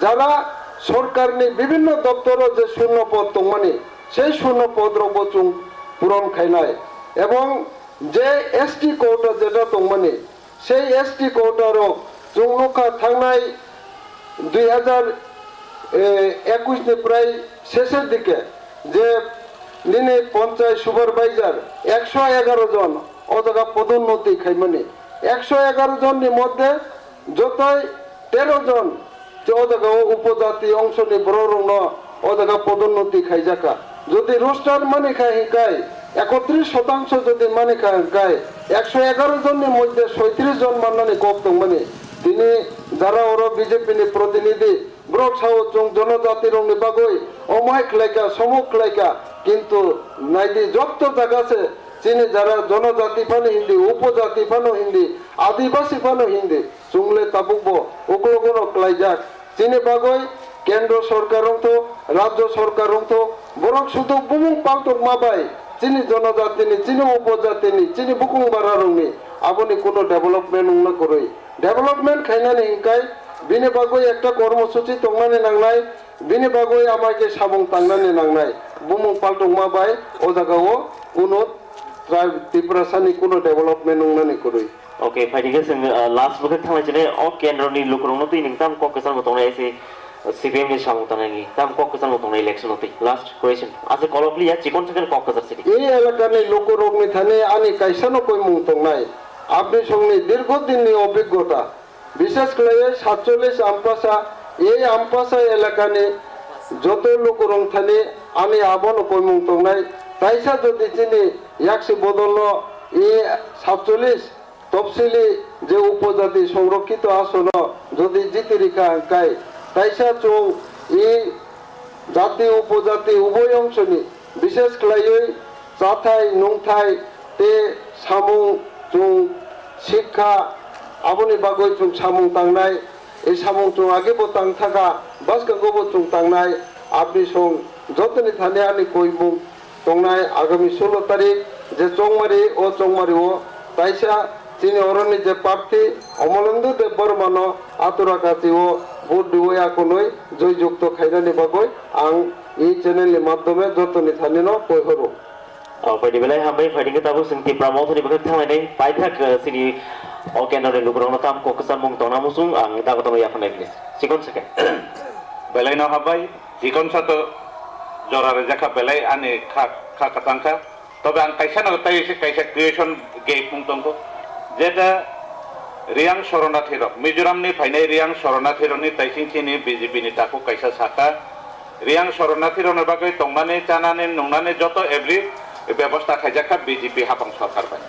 jara sorkarni bibinno doptoro je shunno pod tongmani, sei shunno podrokbo chwng puron khainai. Ebong je S T quota jeta tongmani, sei S T quota rok chwng nukha thangnai dui hazar ekush ni prai sesher dike je nini ponchayat supervisor ekso egaro jon o jaga podonnoti khaimani. Ekso egaro jon ni moddhe jotoi tero jon je o jaga o upojati ongso ni borok rok no o jaga podonnoti khaijaka. Jodi roster mani kha hinkai ekotris shotangsho jodi mani kha hinkai ekso egaro jon ni moddhe soitris jon mannani kok tongmani. Tini jara oro B J P ni protinidhi borok sao chwng jonojati rok ni bagwi omo hai khlaika, somo khlaika, kintu naidi jotto jaga se chini jara jonojati phano hindi, upojati phano hindi, adibasi phano hindi. Chwng le tabukbo uklogono klaijak. Chini bagwi kendro sorkar wngtho, rajyo sorkar wngtho, borok sudu bumung paltokma bai chini jonojatini, chini upojatini, chini bukung bararokni aboni kuno development wngna kwrwi. Development khainani hinkai bini bagwi ekta kormosuchi tongnani nangnai, bini bagwi amai khe samung tangnani nangnai. Bumung paltokma bai o jagao kuno Tribe Tiprasani kuno development wngnani kwrwi. Okay, phaidi khe chwng, uh, last bwkhak thanglai chini o kendroni lukurokno twi nwng tam kok kwchangbo tongnai se, uh, C P M ni samung tangnaini tam kok kwchangbo tongnai election twi. Last question. Ase kolok liya chikon second kok kwchar sidi. Ei elakani lukurokni thani ani kaisano koimung tongnai. Abni songni dirgho dinni obhiggota. Bishes khlaiwi satchollish Ampasa, ei Ampasa elakani joto lukurok thani ani abono koimung tongnai. Taisa jodi chini yaksi bodolno ei satchollish topsili je upojati songrokkhito asono jodi jiti rikha hwnkhe, taisa chwng ei jati upojati uboi ongsoni bishes khlaiwi chathai nungthai tei samung chwng sikha, aboni bagwi chwng samung tangnai. Ei samung chwng agebo tangthaka, bwskangobo chwng tangnai. Abni song jotoni thani ani koimung tongnai agami sulo tarik je Chongmari, o Chongmari o taisa chini oroni je parthi Omolendu Debbarma no atura kachi o vote riwi akonwi joy jukto khainani bagwi ang e channel ni madhyome jotoni thani no koihoro. O, phaidi belai hambai, phaidi khe tabuk chwng Tipra Mothani bagwi thanglainai paithak, eh, chini o kendroni lukurokno tam kok kwchangmung tongna muchung ang dago tongwi yaphar nai please. Chikon second. Belai no hambai, chikon sato jora rijak kha belai ani kha, kha kwchang kha. Tobe ang kaisa no tai se kaisa creation gap wng tongkho. Jeta Riyang Shoronathi rok, Mizoram ni phainai Riyang Shoronathi rok ni taising chini B J P ni takhuk kaisa saka. Riyang Shoronathi rok ni bagwi tongnani, chanani, nungnani joto every bebosta khaijak kha B J P hapang sorkar bai.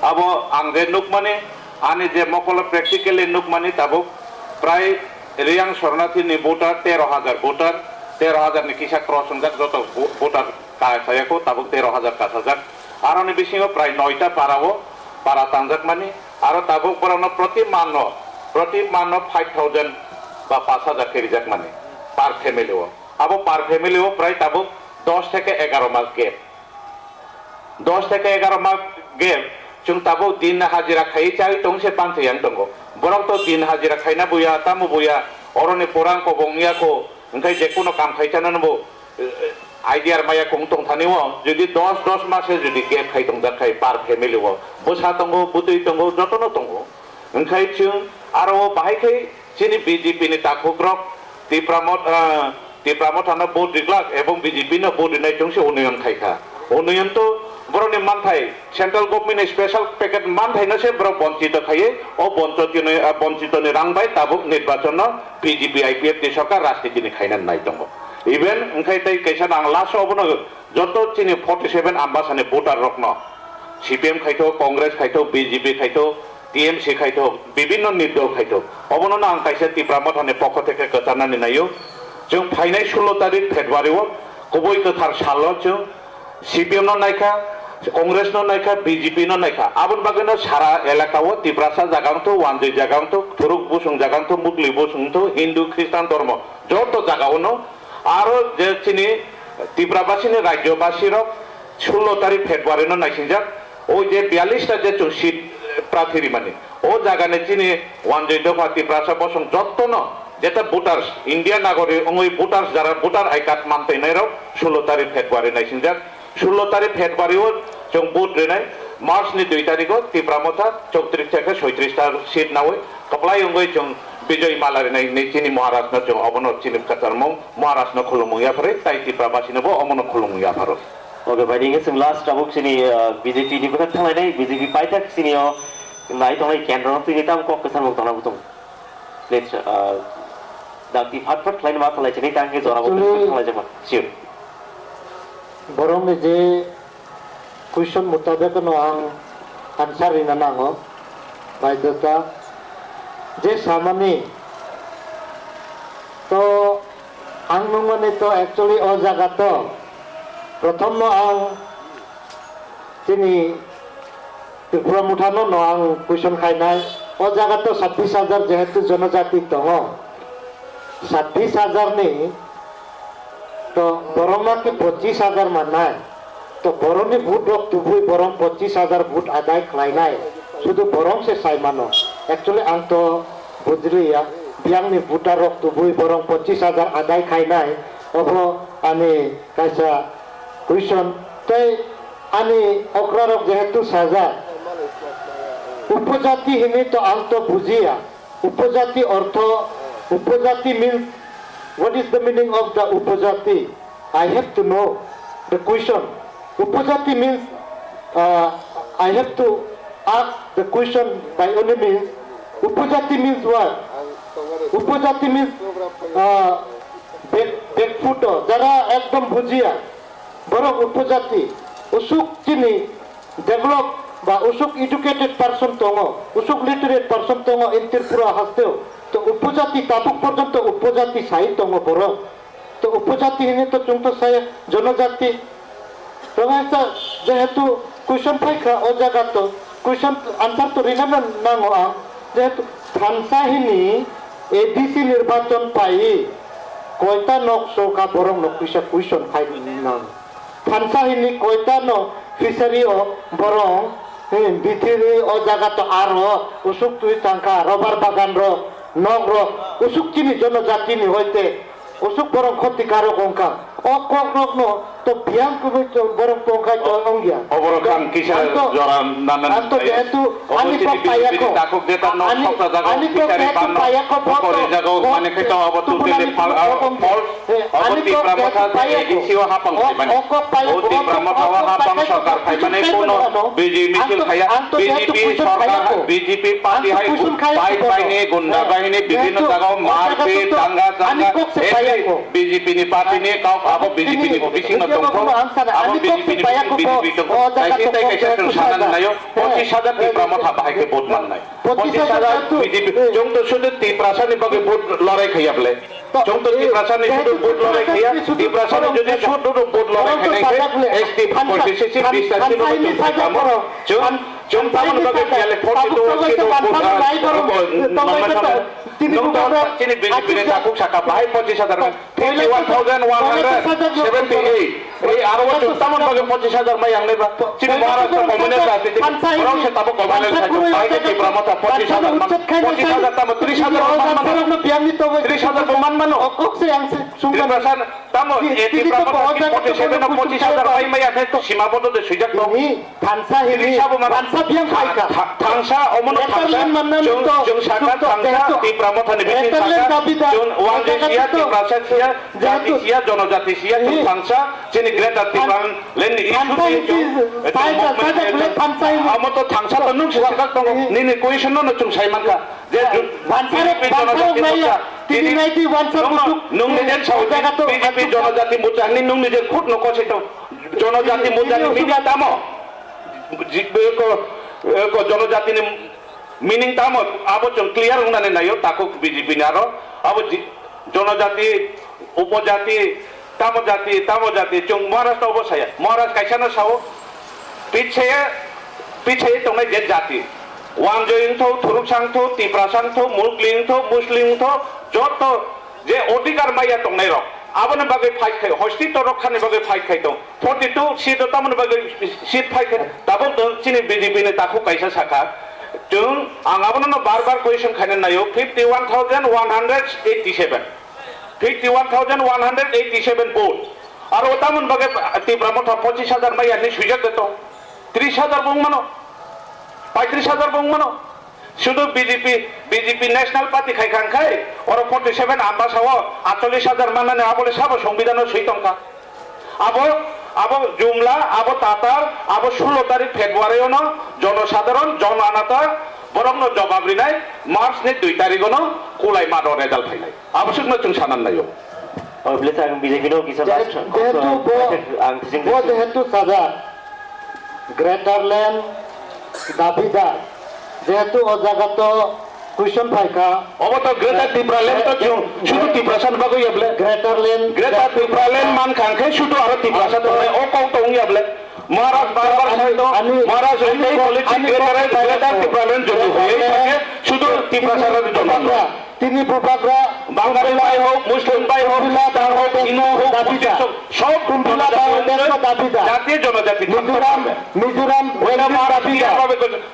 Abo ang je nukmani, ani je mokolo practically nukmani tabuk prai Riyang Shoronathi ni voter tero hajar voter, tero hajar ni kisa cross wngjak joto vo-, voter ka-, kaya ko tabuk tero hajar kasajak. Aroni bisingo prai noita para o para tangjak mani, aro tabuk borokno proti manno, proti manno five thousand ba pash hajar khe rijak mani per family o. Abo per family o prai tabuk dos theke egaro mas gap. Dos theke egaro mas gap, chwng tabuk din hajira khaiwi chawi tong se panthwi yang tongo. Borok to din hajira khaina buya, tamo buya, oroni porang kobong ya kho, hwnkhe je kuno kam khai chana no bo, eh, idea maya kung tong thani o, jodi dos dos mase jodi gap khai tong jak khai per family o, bwsa tongo, bwtwi tongo, jotono tongo. Hwnkhe chwng aro o bahai khai chini B J P ni takhuk rok Tipra Mot-, ah, Tipra Motha no vote rijak ebong B J P no vote rinai chwng se unnoyon khai kha. Unnoyon to borok ni manthai central government ni special package manthai no se borok bonchito khaiye o bonchito ni, ah, bonchito ni rang bai tabuk nirbachon no B J P I P F T sorkar rajniti ni khaina nai tongo. Even hwnkhe tei kaisa ang last o obono joto chini forty seven Ambasani voter rokno C P M khaithok, Congress khaithok, B J P khaithok, T M C khaithok, bibinno nirdol khaithok. Obono ang kaisa Tipra Mothani pokho theke kwcharnani naio. Chwng phainai sullo tarik February o kubui kwthar salo chwng C P M no naikha, Congress no naikha, B J P no naikha. Aboni bagwino sara elaka o Tiprasa jaga wngthu, Wanjwi jaga wngthu, Thuruk Busung jaga wngthu, Mukli Busung wngthu, Hindu, Khristan dhormo joto jaga o no aro je chini Tiprabasini rajyobasi rok sullo tarik February no naisingjak. O je biyallis ta je chwng seat prathi rimani, o jaga ni chini Wanjwi dopha Tiprasa bosong jotto no jeta voters, India nagorik wngwi voters, jara voter I card mantwi nai rok sullo tarik February naisingjak. Sullo tarik February o chwng vote rinai, March ni dui tarik o Tipra Motha chowtris theke soitris ta seat nawi kwplai wngwi chwng Bijoy Mala rinai hinwi chini Maharaj no chwng obono chini kwchangmung Maharaj no khulumung yapharwi tai Tipra basi no bo omono khulumung yapharo. Oke, bai, ringwi chwng last tabuk chini, uh, B J P ni bwkhak thanglainai, B J P paithak chini o nai tongnai kendro no tini tamo kok kwchangmung tongna butung. Please, uh, dakti phat phat khlaina ma salai chini tang khe jora bo Actually, thanglaijak ma. Sure. Borokni je question mutabek no ang answer rina nango, baidhota. Je samani to ang nungmani to actually o jaga to prothom no ang chini Tripura Motha no no ang question khainai. O jaga to sabbish hajar jehetu jonojati tongo, sabbish hajar ni to borok ma ki pochis hajar mannai. To borokni vote rok tubui borok pochis hajar vote adai khlainai. Sudu borok se sai mano. Actually ang to bujiliya. Biyangni voter rok tubui borok pochis hajar adai khainai. Obo ani kaisa question. Tei ani okra rok jehetu sajak. Upojati hinwi to ang to bujiya. Upojati ortho, upojati means, what is the meaning of the upojati? I have to know the question. Upojati means, uh, I have to ask the question by any means. Upojati means what? Upojati means, uh, back, back foot, jara ekdom bujiya. Borok upojati, usuk chini develop ba usuk educated person tongo, usuk literate person tongo in Tripura hasteo. To upojati tabuk porjonto upojati sai tongo borok. To upojati hini to chwng to sai jonojati. Tongsa jehetu question phaikha o jaga to question answer to rina nango ang. Jehetu thansa hini A D C nirbachon pai koita nok soka borok nok kisa question khai nang. Thansa hini koita no fishery o borok, hmm, bithiri o jaga to aro usuk twi tangkha, rubber bagan rok, nok rok, usuk chini jonojati ni hoite usuk borok khoti karok wngkha. O kok rok no to biyang kubui to borok tongkhai to wngya. Oborok ang kisa jora nanani ang to jehetu ani kok payakho. Ani kok jehetu payakho bo to mane khe to abo totally false. Obo Tipra Motha je A D C o hapang phaimani. O Tipra Motha o hapang sorkar phaimani kono B J P misil khaya. B J P sorkar, B J P party hai bai bai ni gunda bahini bibhinno jaga o marpit, danga changa, every B J P ni party ni kok abo B J P ni bisingo tongkho. Abo B J P ni bising B J P tongkho. Kaisa tai kaisa chwng sanani naio, pochis hajar Tipra Motha bahai khe vote mannai. Pochis hajar B J P, chwng to sudu Tiprasa ni bagwi vote lorai khaiya bwle. Chwng to Tiprasa ni sudu vote lorai khaiya, Tiprasa ni jodi sudu vote lorai khainai khe S T forty six bis ta sino chwng khaikamo. Chwng, chwng tamoni bagwi khaiya le forty two sino vote, ah, nung to chini B J P ni takhuk saka bahai pochis hajar. Fifty one thousand one hundred seventy eight. Ei aro o chwng tamoni bagwi pochis hajar mai yang nai ba? Chini Maharashtra communal rajniti borok se tabuk communal khaijak. Bahai khe Tipra Motha pochis hajar man, pochis hajar tamo tris hajar bo man mano. Tris hajar bo man mano. Tiprasa tamo, eh, Tipra Motha forty seven o pochis hajar mai maya khe sima bodo de swijak tong. Thansa hini, thansa biyang phaikha. Tha-, tha-, thansa, omono thansa, chwng, chwng sakha thansa, Tipra Mothani bising sakha, chwng wanjwi siya, Tiprasa siya, jati siya, jonojati siya, chwng thansa, chini Greater Tipraland ni issue ni chwng, chwng movement khe chwng, omo to thansa to nwng se sakha tongo, nini question no chwng sai mankha, je B J P jonojati morcha, tini nwng, nwng nijer sao, B J P jonojati morcha ni nwng nijer khud no kosoi tong. Jonojati morcha ni meaning tamo? Ji-, ko, ko jonojati ni meaning tamo? Abo chwng clear wngnani naio, takhuk B J P ni aro. Abo ji-, jonojati Upojati, tamo jati, tamo jati, chwng Maharaj to obo saya. Maharaj kaisano sao, pitsaye, pitsaye tongnai je jati. Wanjoi wngtho, Thuruksa wngtho, Tiprasa wngtho, Mukli wngtho, Muslim wngtho, joto je odhikar maya tongnai rok. Aboni bagwi fight khai, hosti torok khani bagwi fight khai tong. Forty two seat o tamoni bagwi seat phai khe tabuk nwng chini B J P ni takhuk kaisa sakha. Chwng, ang abono no bar bar question khaina naio, fifty one thousand one hundred eighty seven. Fifty one thousand one hundred eighty seven vote. Aro tamoni bagwi Tipra Motha pochis hajar maya hinwi swijak de to. Tris hajar bo wng mano. Paitris hajar bo wng mano. Sudu B J P, B J P National Party khai kha khai, oro forty seven Ambasa o atchollish hajar mannani abole sabo Songbidhan o swi tongkha. Abo, abo Jumla, abo Tatar, abo sulo tarik February ono jonosadharon, jon anata borokno jobab rinai, March ni dui tarik ono kulai mado result phainai. Abo swkno chwng sanan naio. Obviously, ang B J P no kisa jehetu, last jehetu bo, ang thising bo thising. Jehetu sajak, Greater Land dabidar, jehetu o jaga to question phaikha. Obo to Greater Tipra Land to chwng, sudu Tiprasa ni bagwi ya ble. Greater Land Greater Tipra Land man kha khe sudu aro Tiprasa tongnai, o kok to wngya ble. Maharaj bar bar ani, sai to, ani, Maharaj ani, oitai ani politics Greater, Greater Tipra Land jodi hoye thake, sudu Tiprasa rok jodi. Tini bubagra Bangali bai hok, Muslim bai hok, Khumphila Khristan hok, Hindu hok, Buddhist hok, sob Khumphila Bangladesh ko dabidar. Jatiyo jonojati Mizoram, Mizoram Rengdil dabidar.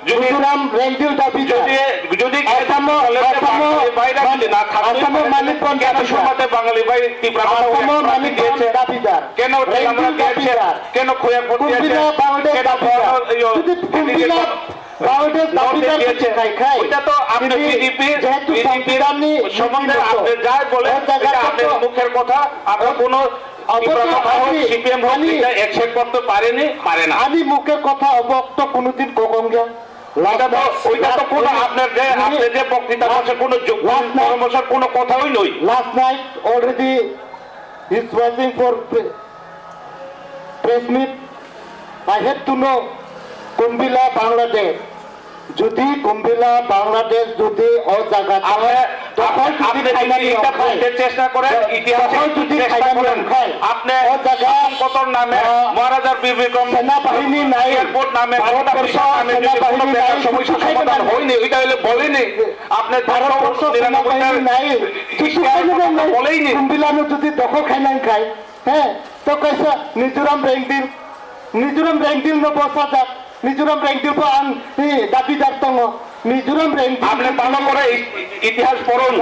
Mizoram Rengdil dabidar. Jodi, jodi Asamo, Asamo, Asamo Manik Band dabidar. Asamo Manik Band dabidar. Keno Khuyang Band diyeche? Keno Khumphila Bangladesh dabidar. Jodi Khumphila Bangladesh দাবিদার যদি খাই খাই, ওইটা তো আপনি তিনি বিজেপি, যেহেতু বিজেপির সংবিধানই সম্বন্ধে নীতিমতো, আপনি যাই বলেন, ও জায়গা এটা আপনি তো মুখের কথা, আমরা কোনো অবশ্য ত্রিপুরা কথা হোক, আমি, সিপিএম হোক, আমি, এটা অ্যাকসেপ্ট করতে পারেনি, পারে না। আমি মুখের কথা অবক্ত কোনোদিন কখনো ওইটা তো, ওইটা তো কোনো আপনার যে, আপনি যে বক্তৃতা করছেন, কোনো যুক্তি পরামর্শের কোনো কথাই নই। Last night already is waiting for Press meet, I have to know, Kumbila Bangladesh. Jodi Kumbila Bangladesh jodi o jaga to, আপনি, দখল আপনি, যদি আপনি খাইনানি এটা হয়, বলতে চেষ্টা করেন, ইতিহাসে দখল যদি চেষ্টা খাইনানি করেন, হয়, আপনি ও জায়গা, শাসন কতর নামে, আহ, মহারাজার বীর বিক্রম সেনাবাহিনী নাই, এয়ারপোর্ট নামে, ভারতবর্ষ গোটা বিশ্ব নামে যদি কোনো সেনাবাহিনী বেকার নাই, সমস্যা কিছু খাইবে সমাধান না। হয়নি, এটা হইলে বলেনি। আপনি ভারতবর্ষ সেনাবাহিনী নাই, কিছু খাইবে না, বলেইনি। কুম্বিলানো যদি দখল খাইনানি খায়, He, to kaisa Mizoram Rengdil, Mizoram Rengdil no bwsajak, Mizoram Rengdil bo ang, he, dabidar tongo, Mizoram Rengdil. আপনি ভালো করে ই-, ইতিহাস পড়ুন।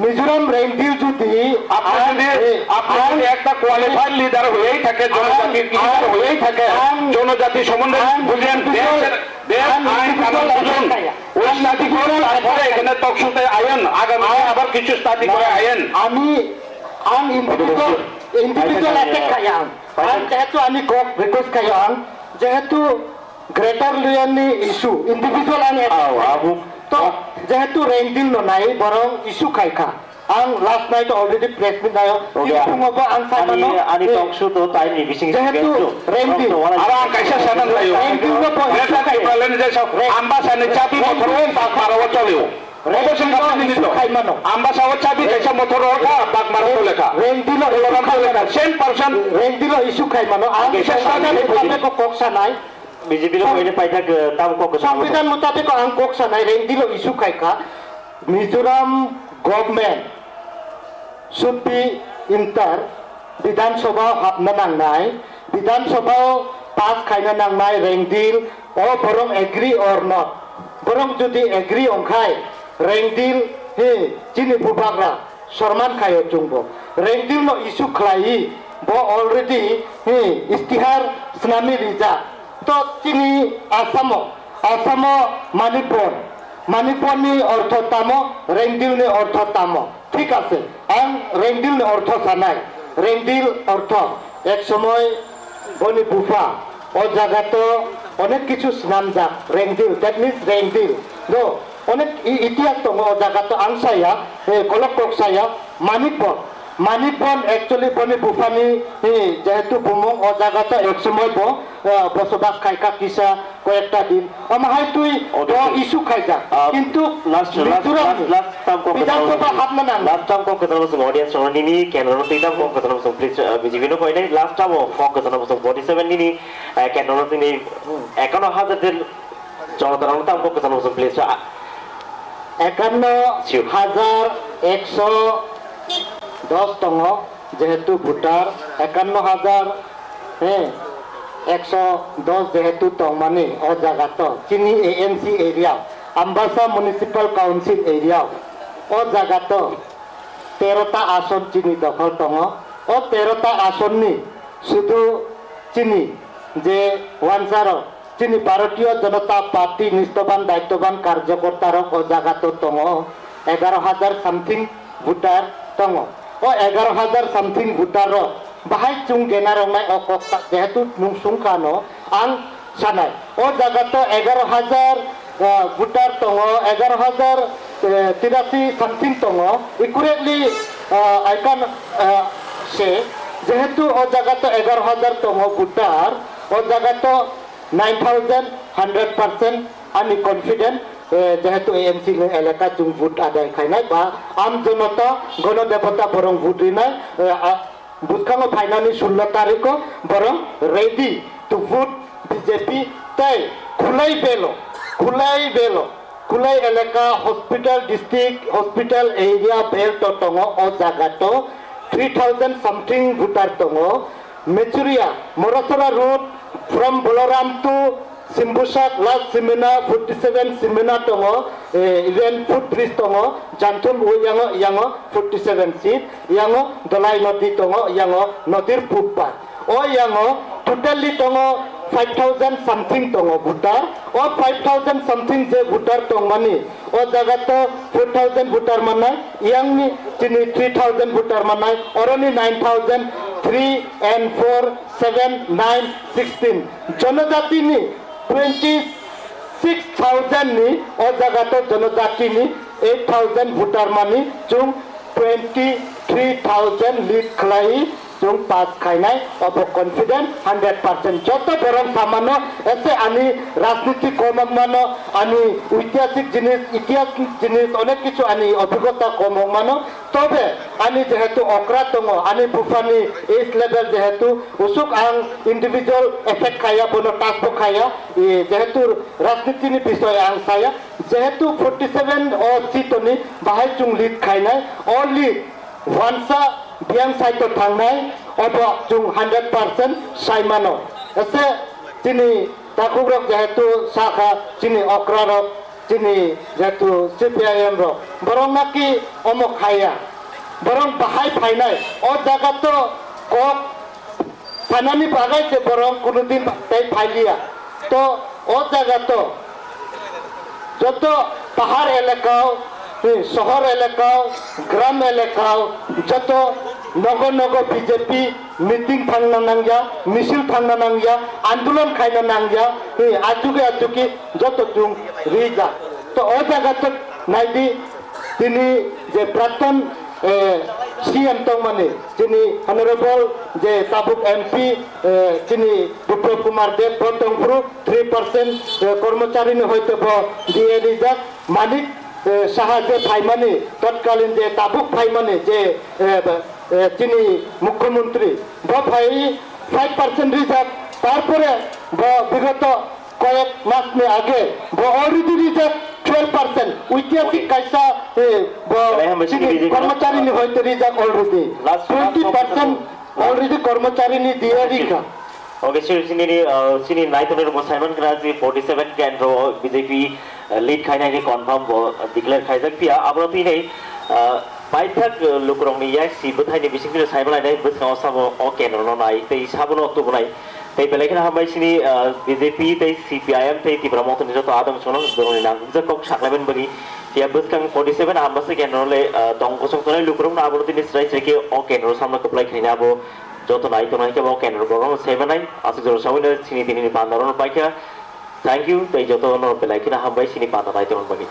Mizoram Rengdil jodi, আপনি ang, যদি, he, আপনি ang, যদি একটা কোয়ালিফাইড লিডার হয়েই থাকে, ang, জনজাতির লিডার ang, হয়েই থাকে, ang, জনজাতি সম্বন্ধে ang, বুঝেন, ang, দেশের, দেশ ang, আইন কানুন ang, বুঝুন। Ang, ওই স্টাডিগুলো তারপরে এখানে টক শোতে আয়েন, আগামী আবার কিছু স্টাডি করে আয়েন। Ang, ang individual, individual attack kaya ang. Ang jehetu ani kok request kaya ang, jehetu Greater Luyani issue, individual ani attack kaya ang. To, jehetu Rengdil no nai, borong issue khai kha. Ang last night already press meet nayo, tini phungo bo ang sai mano. Ani talk show to time ni bising jehetu Rengdil. Aro ang kaisa sanan layo. Rengdil no bo issue khai. Ambasa ni chabi mothor o bak para o cholio. Obo se kapni ni to. Ambasa o chabi kaisa mothor o kha, bak mara to lekha. Rengdil no issue khai mano. Same person. Rengdil no issue khai mano. Ang kaisa sanan ni kok sanai. B J P no koine paithak, eh, tamo kok kwchang. Songbidan mutabik ang kok sanai, Rengdil o issue khai kha, Mizoram government should be enter, Bidhan Sabha o hapna nangnai, Bidhan Sabha o pass khaina nangnai Rengdil, o borok agree or not. Borok jodi agree ongkhai, Rengdil, he, chini bubagra, Sorman khaio chwngbo. Rengdil no issue khlaiwi bo already, he, istihar snami rijak. To chini Assamo, Assamo Manipur. Manipur ni ortho tamo, Rengdil ni ortho tamo. Thik ase. Ang Rengdil ni ortho sanai. Rengdil ortho. Ek somoy boni bupha. O jaga to onek kichu snamjak. Rengdil. That means Rengdil. No. Onek i-, itihas tongo o jaga to ang saya, eh, kolok kok saya, Manik Bor. Manik bon actually boni buphani, eh, jehetu bumung o jaga to ek somoi bo, eh, bosobas khaikha kisa koyekta din. Omo hai twi o Obviously. issue khaijak. Ah, Kintu last, last, Mizoram last, last term kok Bidhan kwchangma Sabha bosong. Hapna nang. Last term kok kwchangma bosong audience rok nini camera no twi tam kok kwchangma bosong please, ah, B J P no koinai. Last term o kok kwchangma bosong forty seven nini, eh, camera no twi ni Hmm. ekanno hajar je Jonathan, ang tamo kwchangma bosong please. Ah, Ekanno Sure. hajar ekso dos tongo, jehetu voter, ekanno hajar, eh, ekso dos jehetu tongmani o jaga to, chini A M C area, Ambasa Municipal Council area, o jaga to, tero ta ason chini dokhol tongo. O tero ta asonni sudu chini je wansarok, chini Bharatiya Janata Party nishtoban daittoban karjokortarok o jagato tongo, egaro hajar something voter tongo. O egaro hajar something voter rok bahai chwng gena roknai o kok ta, jehetu nwng swngkha no ang sanai. O jagato egaro hajar, ah, voter tongo, egaro hajar, eh, tirasi something tongo. Accurately, ah, I can, ah, say, jehetu o jagato egaro hajar tongo voter, o jagato nine thousand hundred percent ani confident, eh, jehetu A M C ni elaka chwng vote adai khainai ba am jonota, gono debota borong vote rinai, eh, a-, Bwskango phainani sullo tariko borok ready to vote B J P tei Khulai Belo, Khulai Belo, Khulai elaka hospital district, hospital area bel to tongo o jaga to three thousand something voter tongo. Mechuria, Morasora road from Boloram to Simbusak last simena forty seven simena tongo, eh, even footbridge tongo, Janthum o yango, yango forty seven seat, yango Dolai nodi tongo, yango nodir pubba. O yango totally tongo five thousand something tongo voter. O five thousand something je voter tongmani, o jaga to four thousand voter manai, yangni chini three thousand voter manai, oroni nine thousand, three and four, seven, nine, sixteen. Jonojatini twenty six thousand ni o jaga to jonojatini eight thousand voter mani chwng twenty three thousand lead khlai chwng pass khainai obo confident hundred percent. Joto borok samano ese ani rajniti komok mano, ani oitihasik jinis, itihas jinis onek kichu ani obhigota komok mano. Tobe ani jehetu okra tongo, ani buphani age level jehetu usuk ang individual effect khaya, bono touch bo khaya, e, jehetu rajniti ni bisoy ang saya, jehetu forty seven o seat ni bahai chwng lead khainai, o lead wansa biyang side o thangnai, obo chwng hundred percent sai mano. Ese chini takhuk rok jehetu sakha chini okra rok, chini jehetu C P I M rok, borok naki omo khaya, borok bahai phainai, o jaga to kok sanani bagai se borok kunudin tei phailiya. To o jaga to joto pahar elakao, eh, sohor elakao, gram elakao, joto nogo nogo B J P meeting thangna nangya, misil thangna nangya, andolon khaina nangya, eh, achuki achuki joto chwng rijak. To o jaga to naidi, tini je prakton, eh, C M tongmani, chini honorable je tabuk M P, eh, chini Biplab Kumar Deb bo tongphuru three percent, eh, kormocharini hoite bo D A rijak, Manik, eh, Saha je phaimani, totkalin je tabuk phaimani je, eh, eh, chini mukhyamantri, bo phai five percent rijak, tarpore bo bigoto koyek mas ni age bo already rijak twelve percent, oitihasik Okay. kaisa, eh, bo Belai hambai chini chini B J P no. Kormochari ni hoite rijak already Last, last twenty percent, already kormochari ni diya rikha. Okay, sir, chini, uh, chini naitongnai rok bo saiman kra je forty seven kendro B J P, uh, lead khainai ni confirm bo declare khaijak phiya, abono twi nei, uh, paithak, uh, lukurokni yak si bwthaini bisingtwi saimanlainai bwskango sabo o kendro no nai tei sabono tubunai. Tei belai kheno hambai chini, ah, B J P tei C P I M tei Tipra Motha ni joto adong chwngno borokni nangkukjak kok saklaimani bagwi. Phiya bwskang forty seven Ambasa kendro le, ah, tong kosong tongnai lukurokno abo tini srai srai khe o kendro samno kwplai khaina abo joto nai tongnai khe bo kendro borokno saimanai aswk jora sabaino chini tini ni panda rokno paikha. Thank you tei jotono belai kheno hambai chini panda nai tongna bagwi.